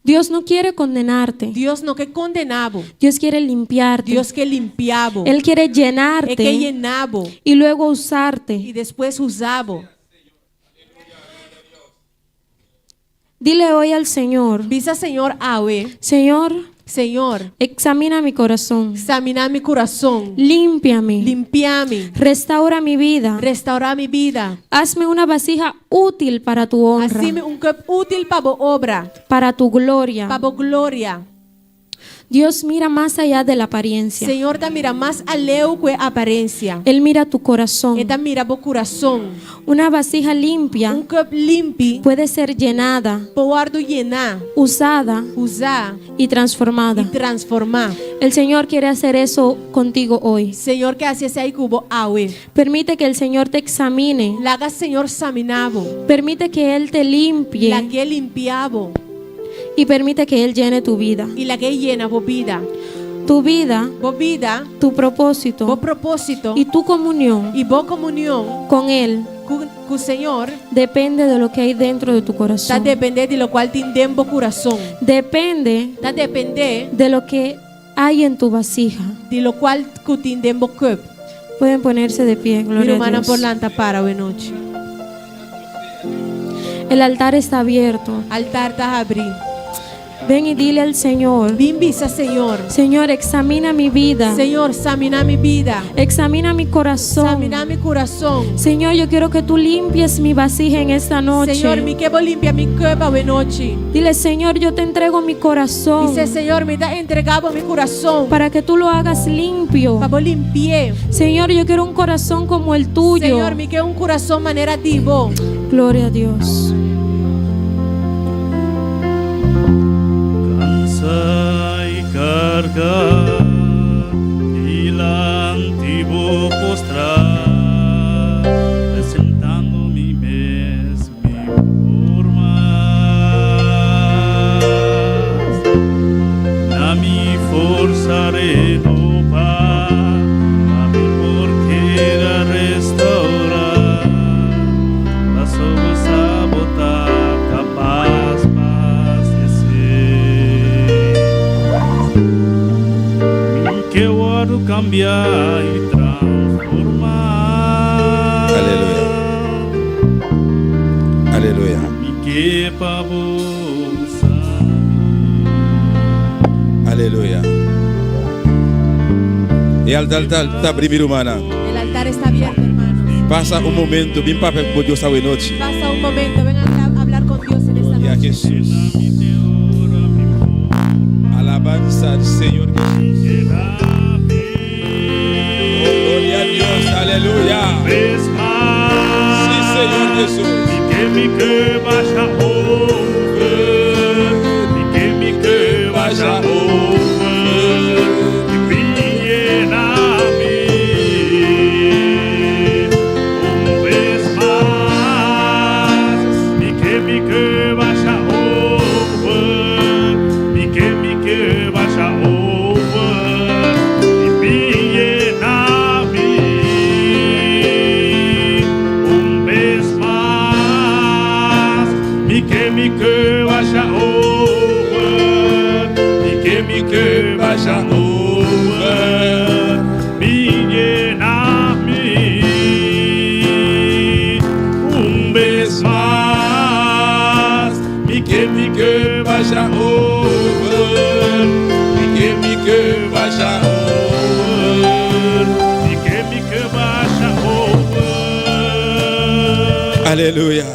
Dios no quiere condenarte. Dios no ke kondená bo. Dios quiere limpiarte. Dios ke limpiá bo. Él quiere E ke llenarte yená bo. y luego usarte. I despues usa bo. Dile hoy al Señor. Bisa Señor awe. Señor. Señor. Examina mi corazón. Saminá mi kurason. Límpiame. Limpia mi. Restaura mi vida. Restourá mi bida. Hazme una vasija útil para tu honra. Hasi mi un kòp útil pa bo obra. Para tu gloria. Pa bo gloria. Dios mira más allá de la apariencia. Señor ta mira mas aleu ku e aparensia. Él mira tu corazón. E ta mira bo kurason. Una vasija limpia. Un kòp limpi. Puede ser llenada. Por wòrdu yená. Usada. Usá. Y transformada. I transformá. El Señor quiere hacer eso contigo hoy. Señor ke hasi esei ku bo awe. Permite que el Señor te examine. Laga Señor saminá bo. Permite que Él te limpie. Lag'é limpia bo. Y permite que Él llene tu vida. I lag'é yena bo bida. Tu vida. Bo bida. Tu propósito. Bo propósito. Y tu comunión. I bo komunion. Con Él. Ku, ku Señor. Depende de lo que hay dentro de tu Ta corazón. dependé di lokual tin den bo kurason. Depende. Ta dependé. De lo que hay en tu vasija. Di lokual ku tin den bo kòp. Pueden ponerse de pie, Mi gloria a rumannan Dios. por lanta para awe nochi. El altar está abierto. Altar ta habrí. Ven y dile al Señor. Bin bisa Señor. Señor, examina mi vida. Señor, saminá mi bida. Examina mi corazón. Saminá mi kurason. Señor, yo quiero que tú limpies mi vasija en esta noche. Señor, mi ke bo limpia mi kòp awe nochi. Dile, Señor, yo te entrego mi corazón. Bis'é, Señor, mi ta entregá bo mi kurason. Para que tú lo hagas limpio. Pa bo limpi'é. Señor, yo quiero un corazón como el tuyo. Señor, mi ke un kurason manera di bo. Gloria a Dios. Kansa i karga dilanti bo postrá, presentando mi mes mi por mas. Na mi forsa renoba, pa mi por keda restaurá, paso bo sa bo ta kapas pa esei. Mi ke wòrdu kambiá i transformá. Aleluya. Aleluya. Mi ke pa bo usa mi. Aleluya. E altar ta ta abrí mi rumannan. El altar está abierto, hermanos. Pasa un momento, bin papia ku Dios awe nochi. Pasa un momento, ven a hablar con Dios en esta Gloria a noche. Jesús. Alabanza al Señor Jesús. Oh, gloria a Dios, aleluya. Sí, Señor Jesús. Mi ke basha over, mi ke mi ke basha over, i bin yena mi. Un bes mas, mi ke mi ke basha over, mi ke mi ke basha over, i bin yena mi. Un bes mas, mi ke mi ke basha over, mi ke mi ke basha over, bin yena mi. Un bes mas, mi ke mi ke basha over, mi ke mi ke basha over, mi ke mi ke basha over. Aleluya.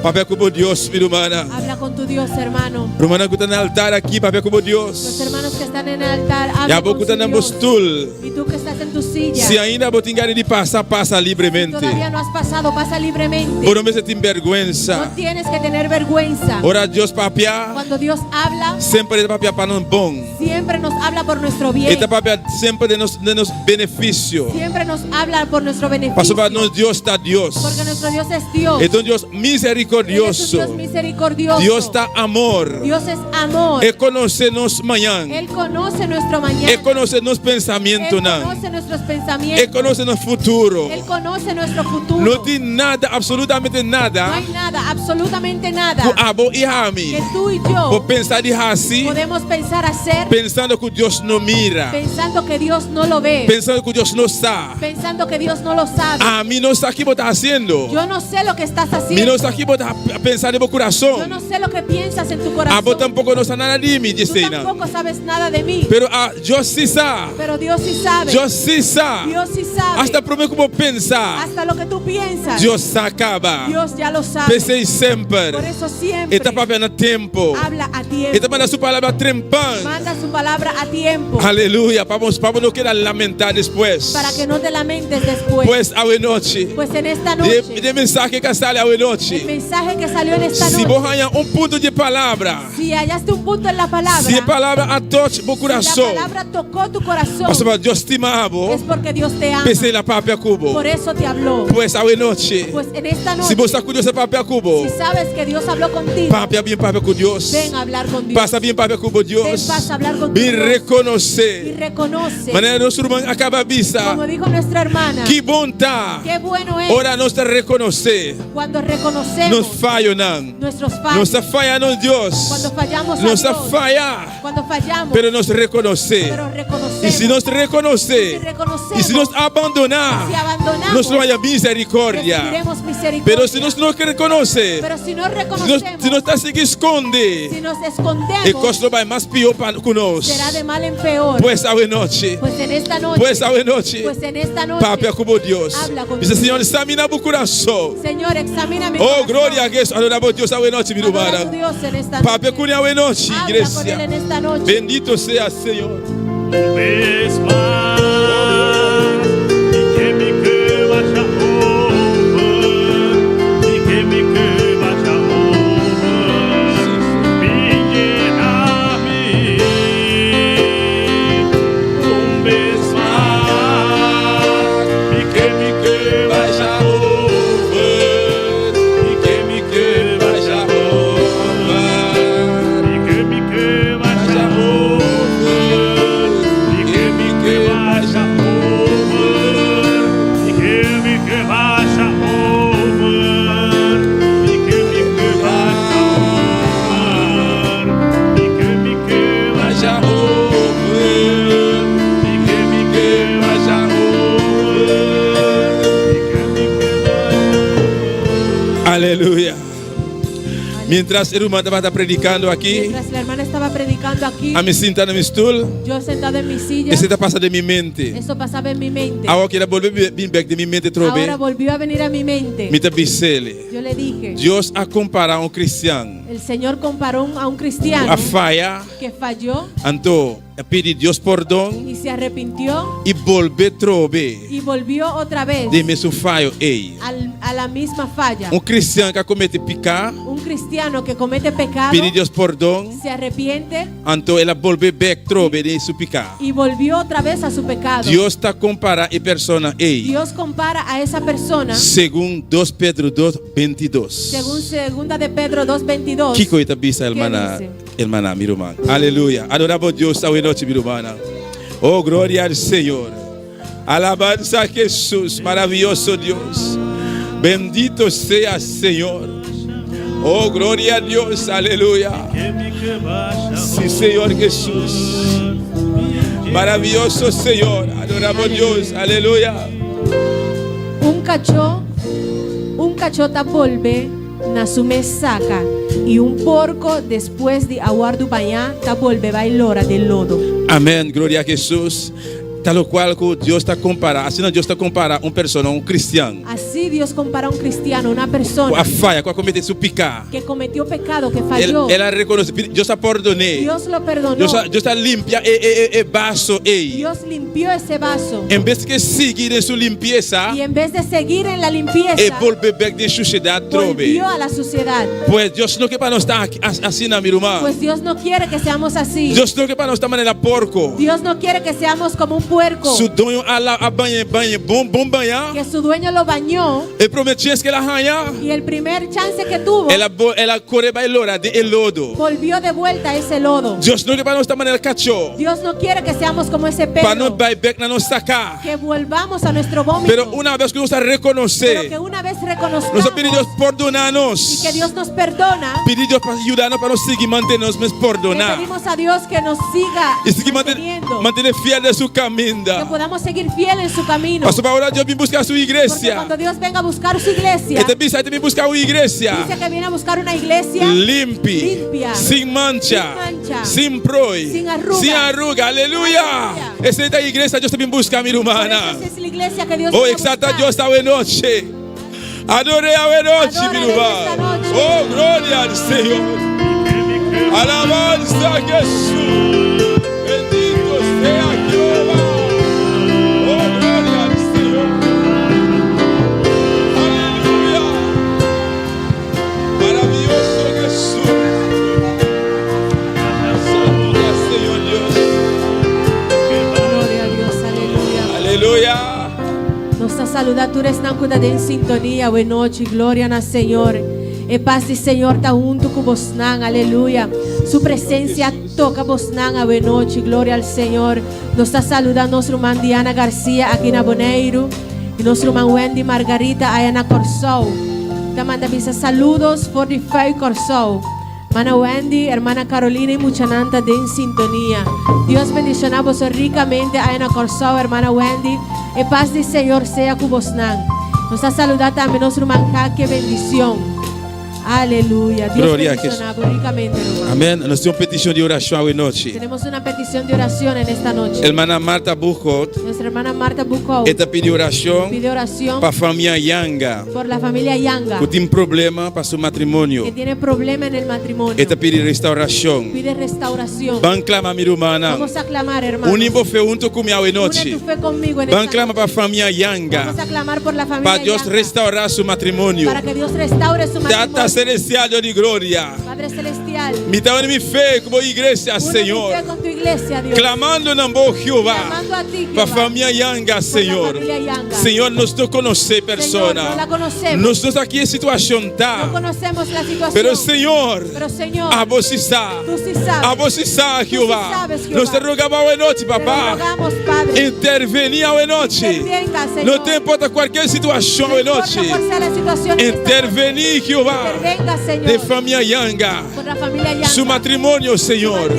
Papia ku bo Dios, mi rumannan. Habla con tu tu Dios, hermano. Rumannan ku ta na altar aki, papia ku bo Dios. Los hermanos que están en el altar, I habla abo con ku ta su na bo Dios. stul. Y tú que estás en tu silla, Si ainda bo tin gana di pasa, pasa libremente. todavía no has pasado, pasa libremente. Bo no mester tin No bèrgwensa. tienes que tener vergüenza. Ora Dios papia, Cuando Dios habla, semper e ta papia pa nos bon. siempre nos habla por nuestro bien. E ta papia semper den nos den nos benefisio. Siempre nos habla por nuestro beneficio. Pasobra nos Dios ta Dios. Porque nuestro Dios es Dios. E ta un Dios Él es un misericordioso. Dios misericordioso. Dios ta amor. Dios es amor. E konosé nos mañan. Él conoce nuestro mañana. E konosé nos Él pensamentonan. conoce nuestros E pensamientos. konosé nos futuro. Él conoce nuestro futuro. No tin nada, absolutamente No nada, hay nada, absolutamente nada, ku abo i ami que tú y yo por pensa di hasi podemos pensar hacer pensando ku Dios no mira, pensando que Dios no lo ve, pensando ku Dios no sa. pensando que Dios no lo sabe. Ami no sa ki bo ta hasiendo. Yo no sé lo que estás Mi haciendo. no sa ki bo ta pensa den bo Yo kurason. no sé lo que piensas en tu corazón. Abo tampoko no sa nada di mi, Tú dise nan. tampoco sabes nada de mí. Pero ah, Dios sí sa. Pero Dios sí sabe. Dios sí sa. Dios sí sabe. Hasta promé ku bo pensa. Hasta lo que tú piensas. Dios sa kaba. Dios ya lo sabe. P'esei semper. Por eso siempre E ta papia na tempu. habla a tiempo. E ta manda su palabra trempan. Manda su palabra a tiempo. Aleluya. Pa bo pa bo no keda lamentá despues. Para que no te lamentes después. Pues awe nochi. Pues en esta De, noche, de mensahe ku a sali awe el nochi. mensaje que salió en esta Si bo noche, haña un punto di palabra. si hallaste un punto en la palabra, Si e palabra a touch bo si la kurason. palabra tocó tu corazón, Pasobra Dios stima bo. es porque Dios te ama. P'esei el a papia ku bo. Por eso te habló. Pues awe nochi. Pues en esta noche, Si bo sa ku Dios a papia ku bo. si sabes que Dios habló contigo, Papia bin papia ku Dios. ven a hablar con Dios. Pasa bin papia ku bo Dios. Ven, pasa a hablar con tu Bin Dios. rekonosé. Y reconoce, Manera nos ruman a kaba bisa. como dijo nuestra hermana, Ki bon ta. qué bueno es Ora nos ta rekonosé cuando reconocemos nos fayonan. nuestros fallos. Nos ta faya nos Dios. Cuando fallamos a Nos ta Dios. faya. Cuando fallamos, Pero nos rekonosé. pero reconocemos. I si nos rekonosé. Si reconocemos, I si nos abandoná. si abandonamos, Nos lo haña miserikordia. recibiremos misericordia. Pero si nos no rekonosé. Pero si no Si nos, reconocemos, si nos ta sigui skonde. si nos escondemos, E kos lo bai mas pió pa ku nos. será de mal en peor. Pues awe nochi. Pues en esta noche, Pues awe nochi. pues en esta noche, Papia ku bo Dios. Habla con Bisa Dios. Señor, saminá bo kurason. Señor, examina mi Oh, corazón. gloria a Jesús. Adorá bo Dios awe nochi, mi Adora a ruman. tu Dios en esta noche. Papia ku ne awe nochi, Habla con iglesia. él en esta noche. Bendito sea, Señor. Un bes mas, mi ke mi ke basha over, mi ke mi ke basha over, bin yena mi. Un bes mas, mi ke mi ke basha over, mi ke mi ke basha over, mi ke mi ke basha over, mi ke mi ke basha over, mi ke mi ke basha over, mi ke mi ke basha over, mi ke mi ke basha over, mi ke mi ke basha over, mi ke mi ke basha Aleluya. Mientras e ruman tabata predikando aki, Mientras la hermana estaba predicando aquí, ami sintá na mi stul, yo sentado en mi silla, esei ta pasa den mi mente. eso pasaba en mi mente. Awor el a bolbe bin bèk den mi mente trobe. Ahora volvió a venir a mi mente. Mi ta bis'é. Yo le dije, Dios a kompará un kristian el Señor comparó a un cristiano a faya, que falló anto a pidi Dios pordon y se arrepintió i bolbe trobe y volvió otra vez den mesun fayo ei. al- a la misma falla. Un kristian ku a kometé piká, Un cristiano que comete pecado pidi Dios pordon, se arrepiente anto el a bolbe bèk trobe den su piká. y volvió otra vez a su pecado. Dios ta kompará e persona ei. Dios compara a esa persona Segun 2 Pedro 2, 22. según segunda de Pedro 2.22. Kiko e ta bisa, hermana, dice? hermana, mi ruman. Aleluya. Adorá Dios awe nochi, mi ruman. Oh, gloria al Señor. Alabanza a Jesús, maravilloso Dios. Bendito sea, Señor. Oh, gloria a Dios, aleluya. Sí, Señor Jesús. Maravilloso Señor. Adoramos Dios, aleluya. Un kachó, un kachó ta bolbe na su mes saka i un porko despues di a wòrdu bañá ta bolbe bai lora den lodo. Amén, gloria a Jesús. Ta lokual ku Dios ta kompará, asina Dios ta kompará un persona, un kristian. Así Dios compara un cristiano, una Ku persona. a faya, ku a kometé su piká. Que cometió pecado, que falló. El a rekonosé, Dios a pordon'é. Dios lo perdonó. Dios a, Dios a limpia e, e, e, e vaso ei. Dios limpió ese vaso. En bes ke sigui den su limpiesa, Y en vez de seguir en la limpieza, e bolbe bèk den shushedat trobe. volvió a la suciedad. Pues Dios no ke pa nos ta aki- as- asina, mi ruman. Pues Dios no quiere que seamos así. Dios no ke pa nos ta manera porko. Dios no quiere que seamos como un puerco. Su doño a la a bañ'é bañ'é bon bon bañá. Que su dueño lo bañó. E promé chens ku el a haña, Y el primer chance que tuvo, el a bo el a kore bai lora den e lodo. volvió de vuelta a ese lodo. Dios no ke pa nos ta manera kachó. Dios no quiere que seamos como ese Pa nos perro. bai bèk na nos saká. Que volvamos a nuestro vómito. Pero una bes ku nos a Pero rekonosé, que una vez nos reconozcamos a pidi Dios pordoná nos. y que Dios nos perdona, Pidi Dios pa yuda nos pa nos sigui mantené nos mes le pordoná. pedimos a Dios que nos siga I sigui mantené manteniendo, mantené fiel den su que kaminda. podamos seguir fiel en su camino. Pasobra ora Dios bin buska su Porque iglesia, cuando Dios venga a buscar su iglesia, E ta bisa, E ta bin buska un iglesia dice que viene a buscar una iglesia limpi, limpia, sin mancha, sin mancha, sin proi, sin arruga. sin arruga. Aleluya. Aleluya. Esei ta e iglesia Dios ta bin buska, mi Por rumana. eso esa es la iglesia que Dios Oh, viene a exalta buscar. Dios awe noche. Ador'é awe noche, mi Adórale ruman. esta noche. Oh, gloria al Señor. Alabanza a Jesús. Bendito sea Jehová. Oh, gloria al Señor. Aleluya. Maravilloso Jesús. Santo sea Señor Dios. Gloria a Dios, aleluya. Aleluya. Nos ta saluda tur esnan cu ta den sintonia. Awe nochi, gloria na Señor. E paz di Señor ta hunto cu bosnan, aleluya. Su presencia toca bosnan awe nochi, gloria al Señor. Nos ta saluda nos ruman Diana Garcia aki na Boneiru y nos ruman Wendy Margarita aya na Corsou. Ta manda bisa saludos for di Fui Corsou. Hermana Wendy, hermana Carolina y muchanan ta den sintonia. Dios bendiciona boso ricamente aya na Corsou, hermana Wendy. E paz di Señor sea cu bosnan. Nos ta saluda tambe nos ruman Jake Bendicion. Aleluya. Dios Gloria a bendiciona bo ricamente, ruman. Amén. Nos tin un peticion di oracion awe nochi. Tenemos una petición de oración en esta noche. Hermana Marta Buchot. Nuestra hermana Marta Buchot. E ta pidi oracion. Pide oración. Pa famia Yanga. Por la familia Yanga. Cu tin problema pa su matrimonio. Que tiene problema en el matrimonio. E ta pidi restauracion. Pide restauración. Ban clama mi rumannan. Vamos a clamar, hermano. Uni bo fe hunto cu mi awe nochi. Une tu fe conmigo en Ban esta clama pa famia Yanga. Vamos a clamar por la familia Pa Dios Yanga. restaura su matrimonio. Para que Dios restaure su matrimonio. Tata Celestial, Dios di gloria. Padre Celestial. Mi ta uni mi fe cu bo iglesia, Une mi Señor. fe con tu iglesia, Dios. Clamando na bo, Jehová. Clamando a ti, Pa Jehová. famia Yanga, Señor. familia Yanga. Señor, nos no conoce persona. Señor, no la conocemos. Nos no sa ki situacion ta. No conocemos la situación. Pero Señor, Pero Señor, abo si sa. Tú sí sabes. Abo si sa, Tú sí Jehová. sabes, Jehová. Nos ta roga awe nochi, Te papá. rogamos, Padre. Intervení awe nochi. Intervenga, Señor. No ta importa cualkier situacion No awe importa nochi. cuál sea la situación en esta Intervení, Jehová. Intervenga, Señor. De famia Yanga. Por la familia Yanga. Su matrimonio, Señor.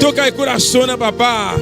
Toca e curason, papá.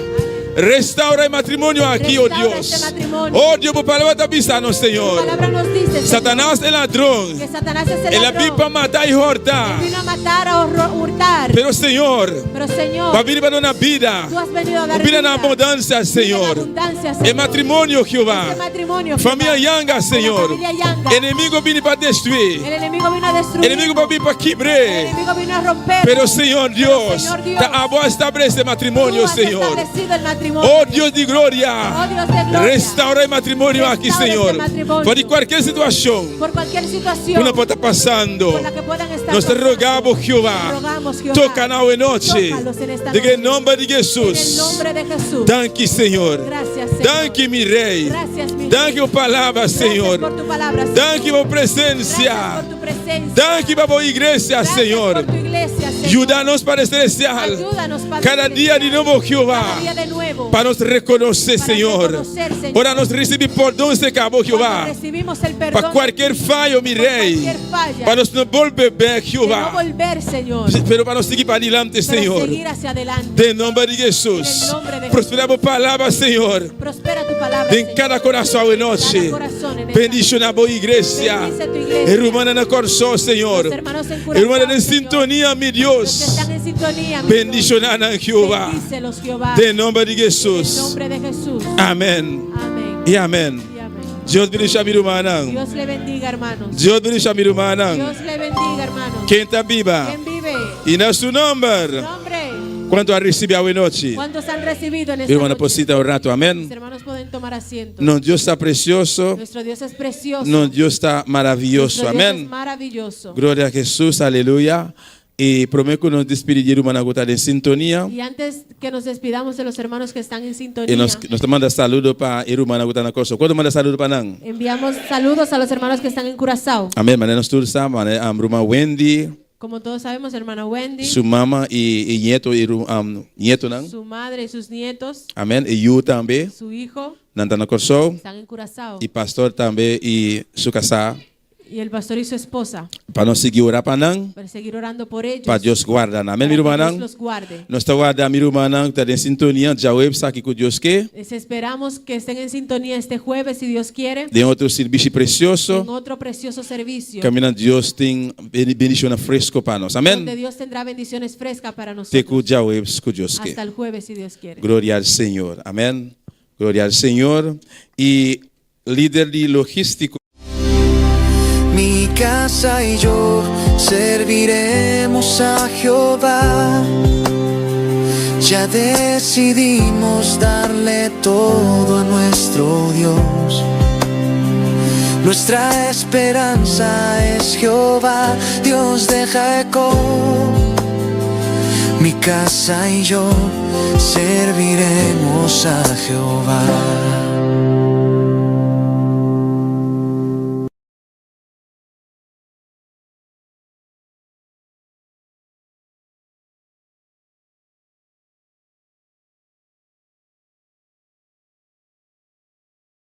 Restaura e matrimonio aki, oh Restaura Dios. este matrimonio. Oh Dios, bo palabra ta bisa nos, Señor. Tu palabra nos dice, Señor, Satanás e ladron. que Satanás es el El a ladrón. bin pa mata y horta. Él vino a matar, a hurtar. Pero Señor, Pero Señor, bo a bin pa duna bida. tú has venido a dar Bida na vida. abundancia, Señor. abundancia, Señor. E matrimonio, Jehová. Este matrimonio, Jehová. Famia Yanga, Señor. familia Yanga. Enemigo a bin pa destrui. El enemigo vino a destruir. Enemigo a bin pa kibra. El enemigo vino a romper. Pero Señor Dios, Señor Dios, ta abo a establece matrimonio, Tú has Señor. establecido el matrimonio. Oh Dios de gloria, Oh Dios de gloria. restaura e matrimonio aki, Restaura Señor. este matrimonio. Pa cualkier situacion Por cualquier situación cu nan por ta pasando, por la que puedan estar nos te pasando. rogamos, Jehová, Te rogamos, Jehová. toca nan anochi, Tócalos en esta Den noche. nomber di Jesus. En el nombre de Jesús. Danki, Señor. Gracias, Señor. Danki, mi Rey. Gracias, mi Danki pa palabra, Gracias Señor. por tu palabra, Señor. Danki pa presencia. Gracias por tu presencia. Danki pa bo iglesia, Gracias Señor. por tu iglesia, Señor. Ayúdanos, Padre Celestial. Ayúdanos, Padre Cada dia di nobo, Jehová. Cada día de nuevo. Pa nos reconoce, Para Señor. reconocer, Señor. Para nos recibir perdón, se acabó, Jehová. Cuando recibimos el perdón. Para cualquier fallo, mi Por Rey. cualquier falla. Pa nos no bolbe bek, De Jehová. no volver, Señor. Pero pa nos sigui pa adelante, Pero Señor. seguir hacia adelante. Den nomber di Jesus. En el nombre de Prospera bo palabra, Señor. Prospera tu palabra, Den Señor. cada curason awe nochi. Cada corazón en esta Bendishoná bo iglesia. Bendice tu iglesia. E rumannan na Kòrsou, Señor. Los hermanos en E Curazao, rumannan den Señor. sintonia, mi Los que Dios. están en sintonía, mi Bendishoná Dios. nan, Jehová. Bendícelos, Jehová. Den nòmber di En el Hesus. nombre de Jesús. Amèn. Amén. I amèn. Y amén. Dios bendishoná mi rumannan. Dios le bendiga, hermanos. Dios bendishoná mi rumannan. Dios le bendiga, hermanos. Ken ta biba? ¿Quién vive? I na su nòmber. Nombre. Kuantu a risibí awe nochi? ¿Cuántos han recibido en esta Hermano, noche? por sinta un ratu. Mis Amèn. hermanos pueden tomar asiento. Nos Dios ta presioso. Nuestro Dios es precioso. Nos Dios ta maravioso. Nuestro Dios es Amèn. maravilloso. Gloria na Hesus. Aleluya. I promé ku nos despedí di rumannan ku ta den sintonia. Y antes que nos despidamos de los hermanos que están en sintonía, I nos nos ta manda saludo pa e rumannan ku ta na Kòrsou. Kuantu manda saludo pa nan? enviamos saludos a los hermanos que están en Curazao. Amèn. Manera nos tur sa, manera um, ruman Wendy, Como todos sabemos, hermana Wendy, su mama i, i nieto i um, nietonan. su madre y sus nietos, Amèn. I yu tambe, su hijo, nan ta na Kòrsou. están en Curazao. I pastor tambe i su kasá. Y el pastor y su esposa, Pa nos sigui ora pa nan, para seguir orando por ellos. pa Dios warda nan. Amèn, para que mi Dios ruman. los guarde. Nos ta warda mi rumannan, ta den sintonia, djaweps aki ku Dios ke. Les esperamos que estén en sintonía este jueves, si Dios quiere, Den otro servisio presioso. en otro precioso servicio. Kaminda Dios tin bendishon fresku pa nos. Donde Amèn. Dios tendrá bendiciones frescas para Te nosotros. ku djaweps ku Dios ke. Hasta el jueves, si Dios quiere. Gloria al Señor. Amèn. Gloria al Señor. I lider di logístiko. Mi casa y yo serviremos a Jehová. Ya decidimos darle todo a nuestro Dios. Nuestra esperanza es Jehová, Dios de Jacob. Mi casa y yo serviremos a Jehová.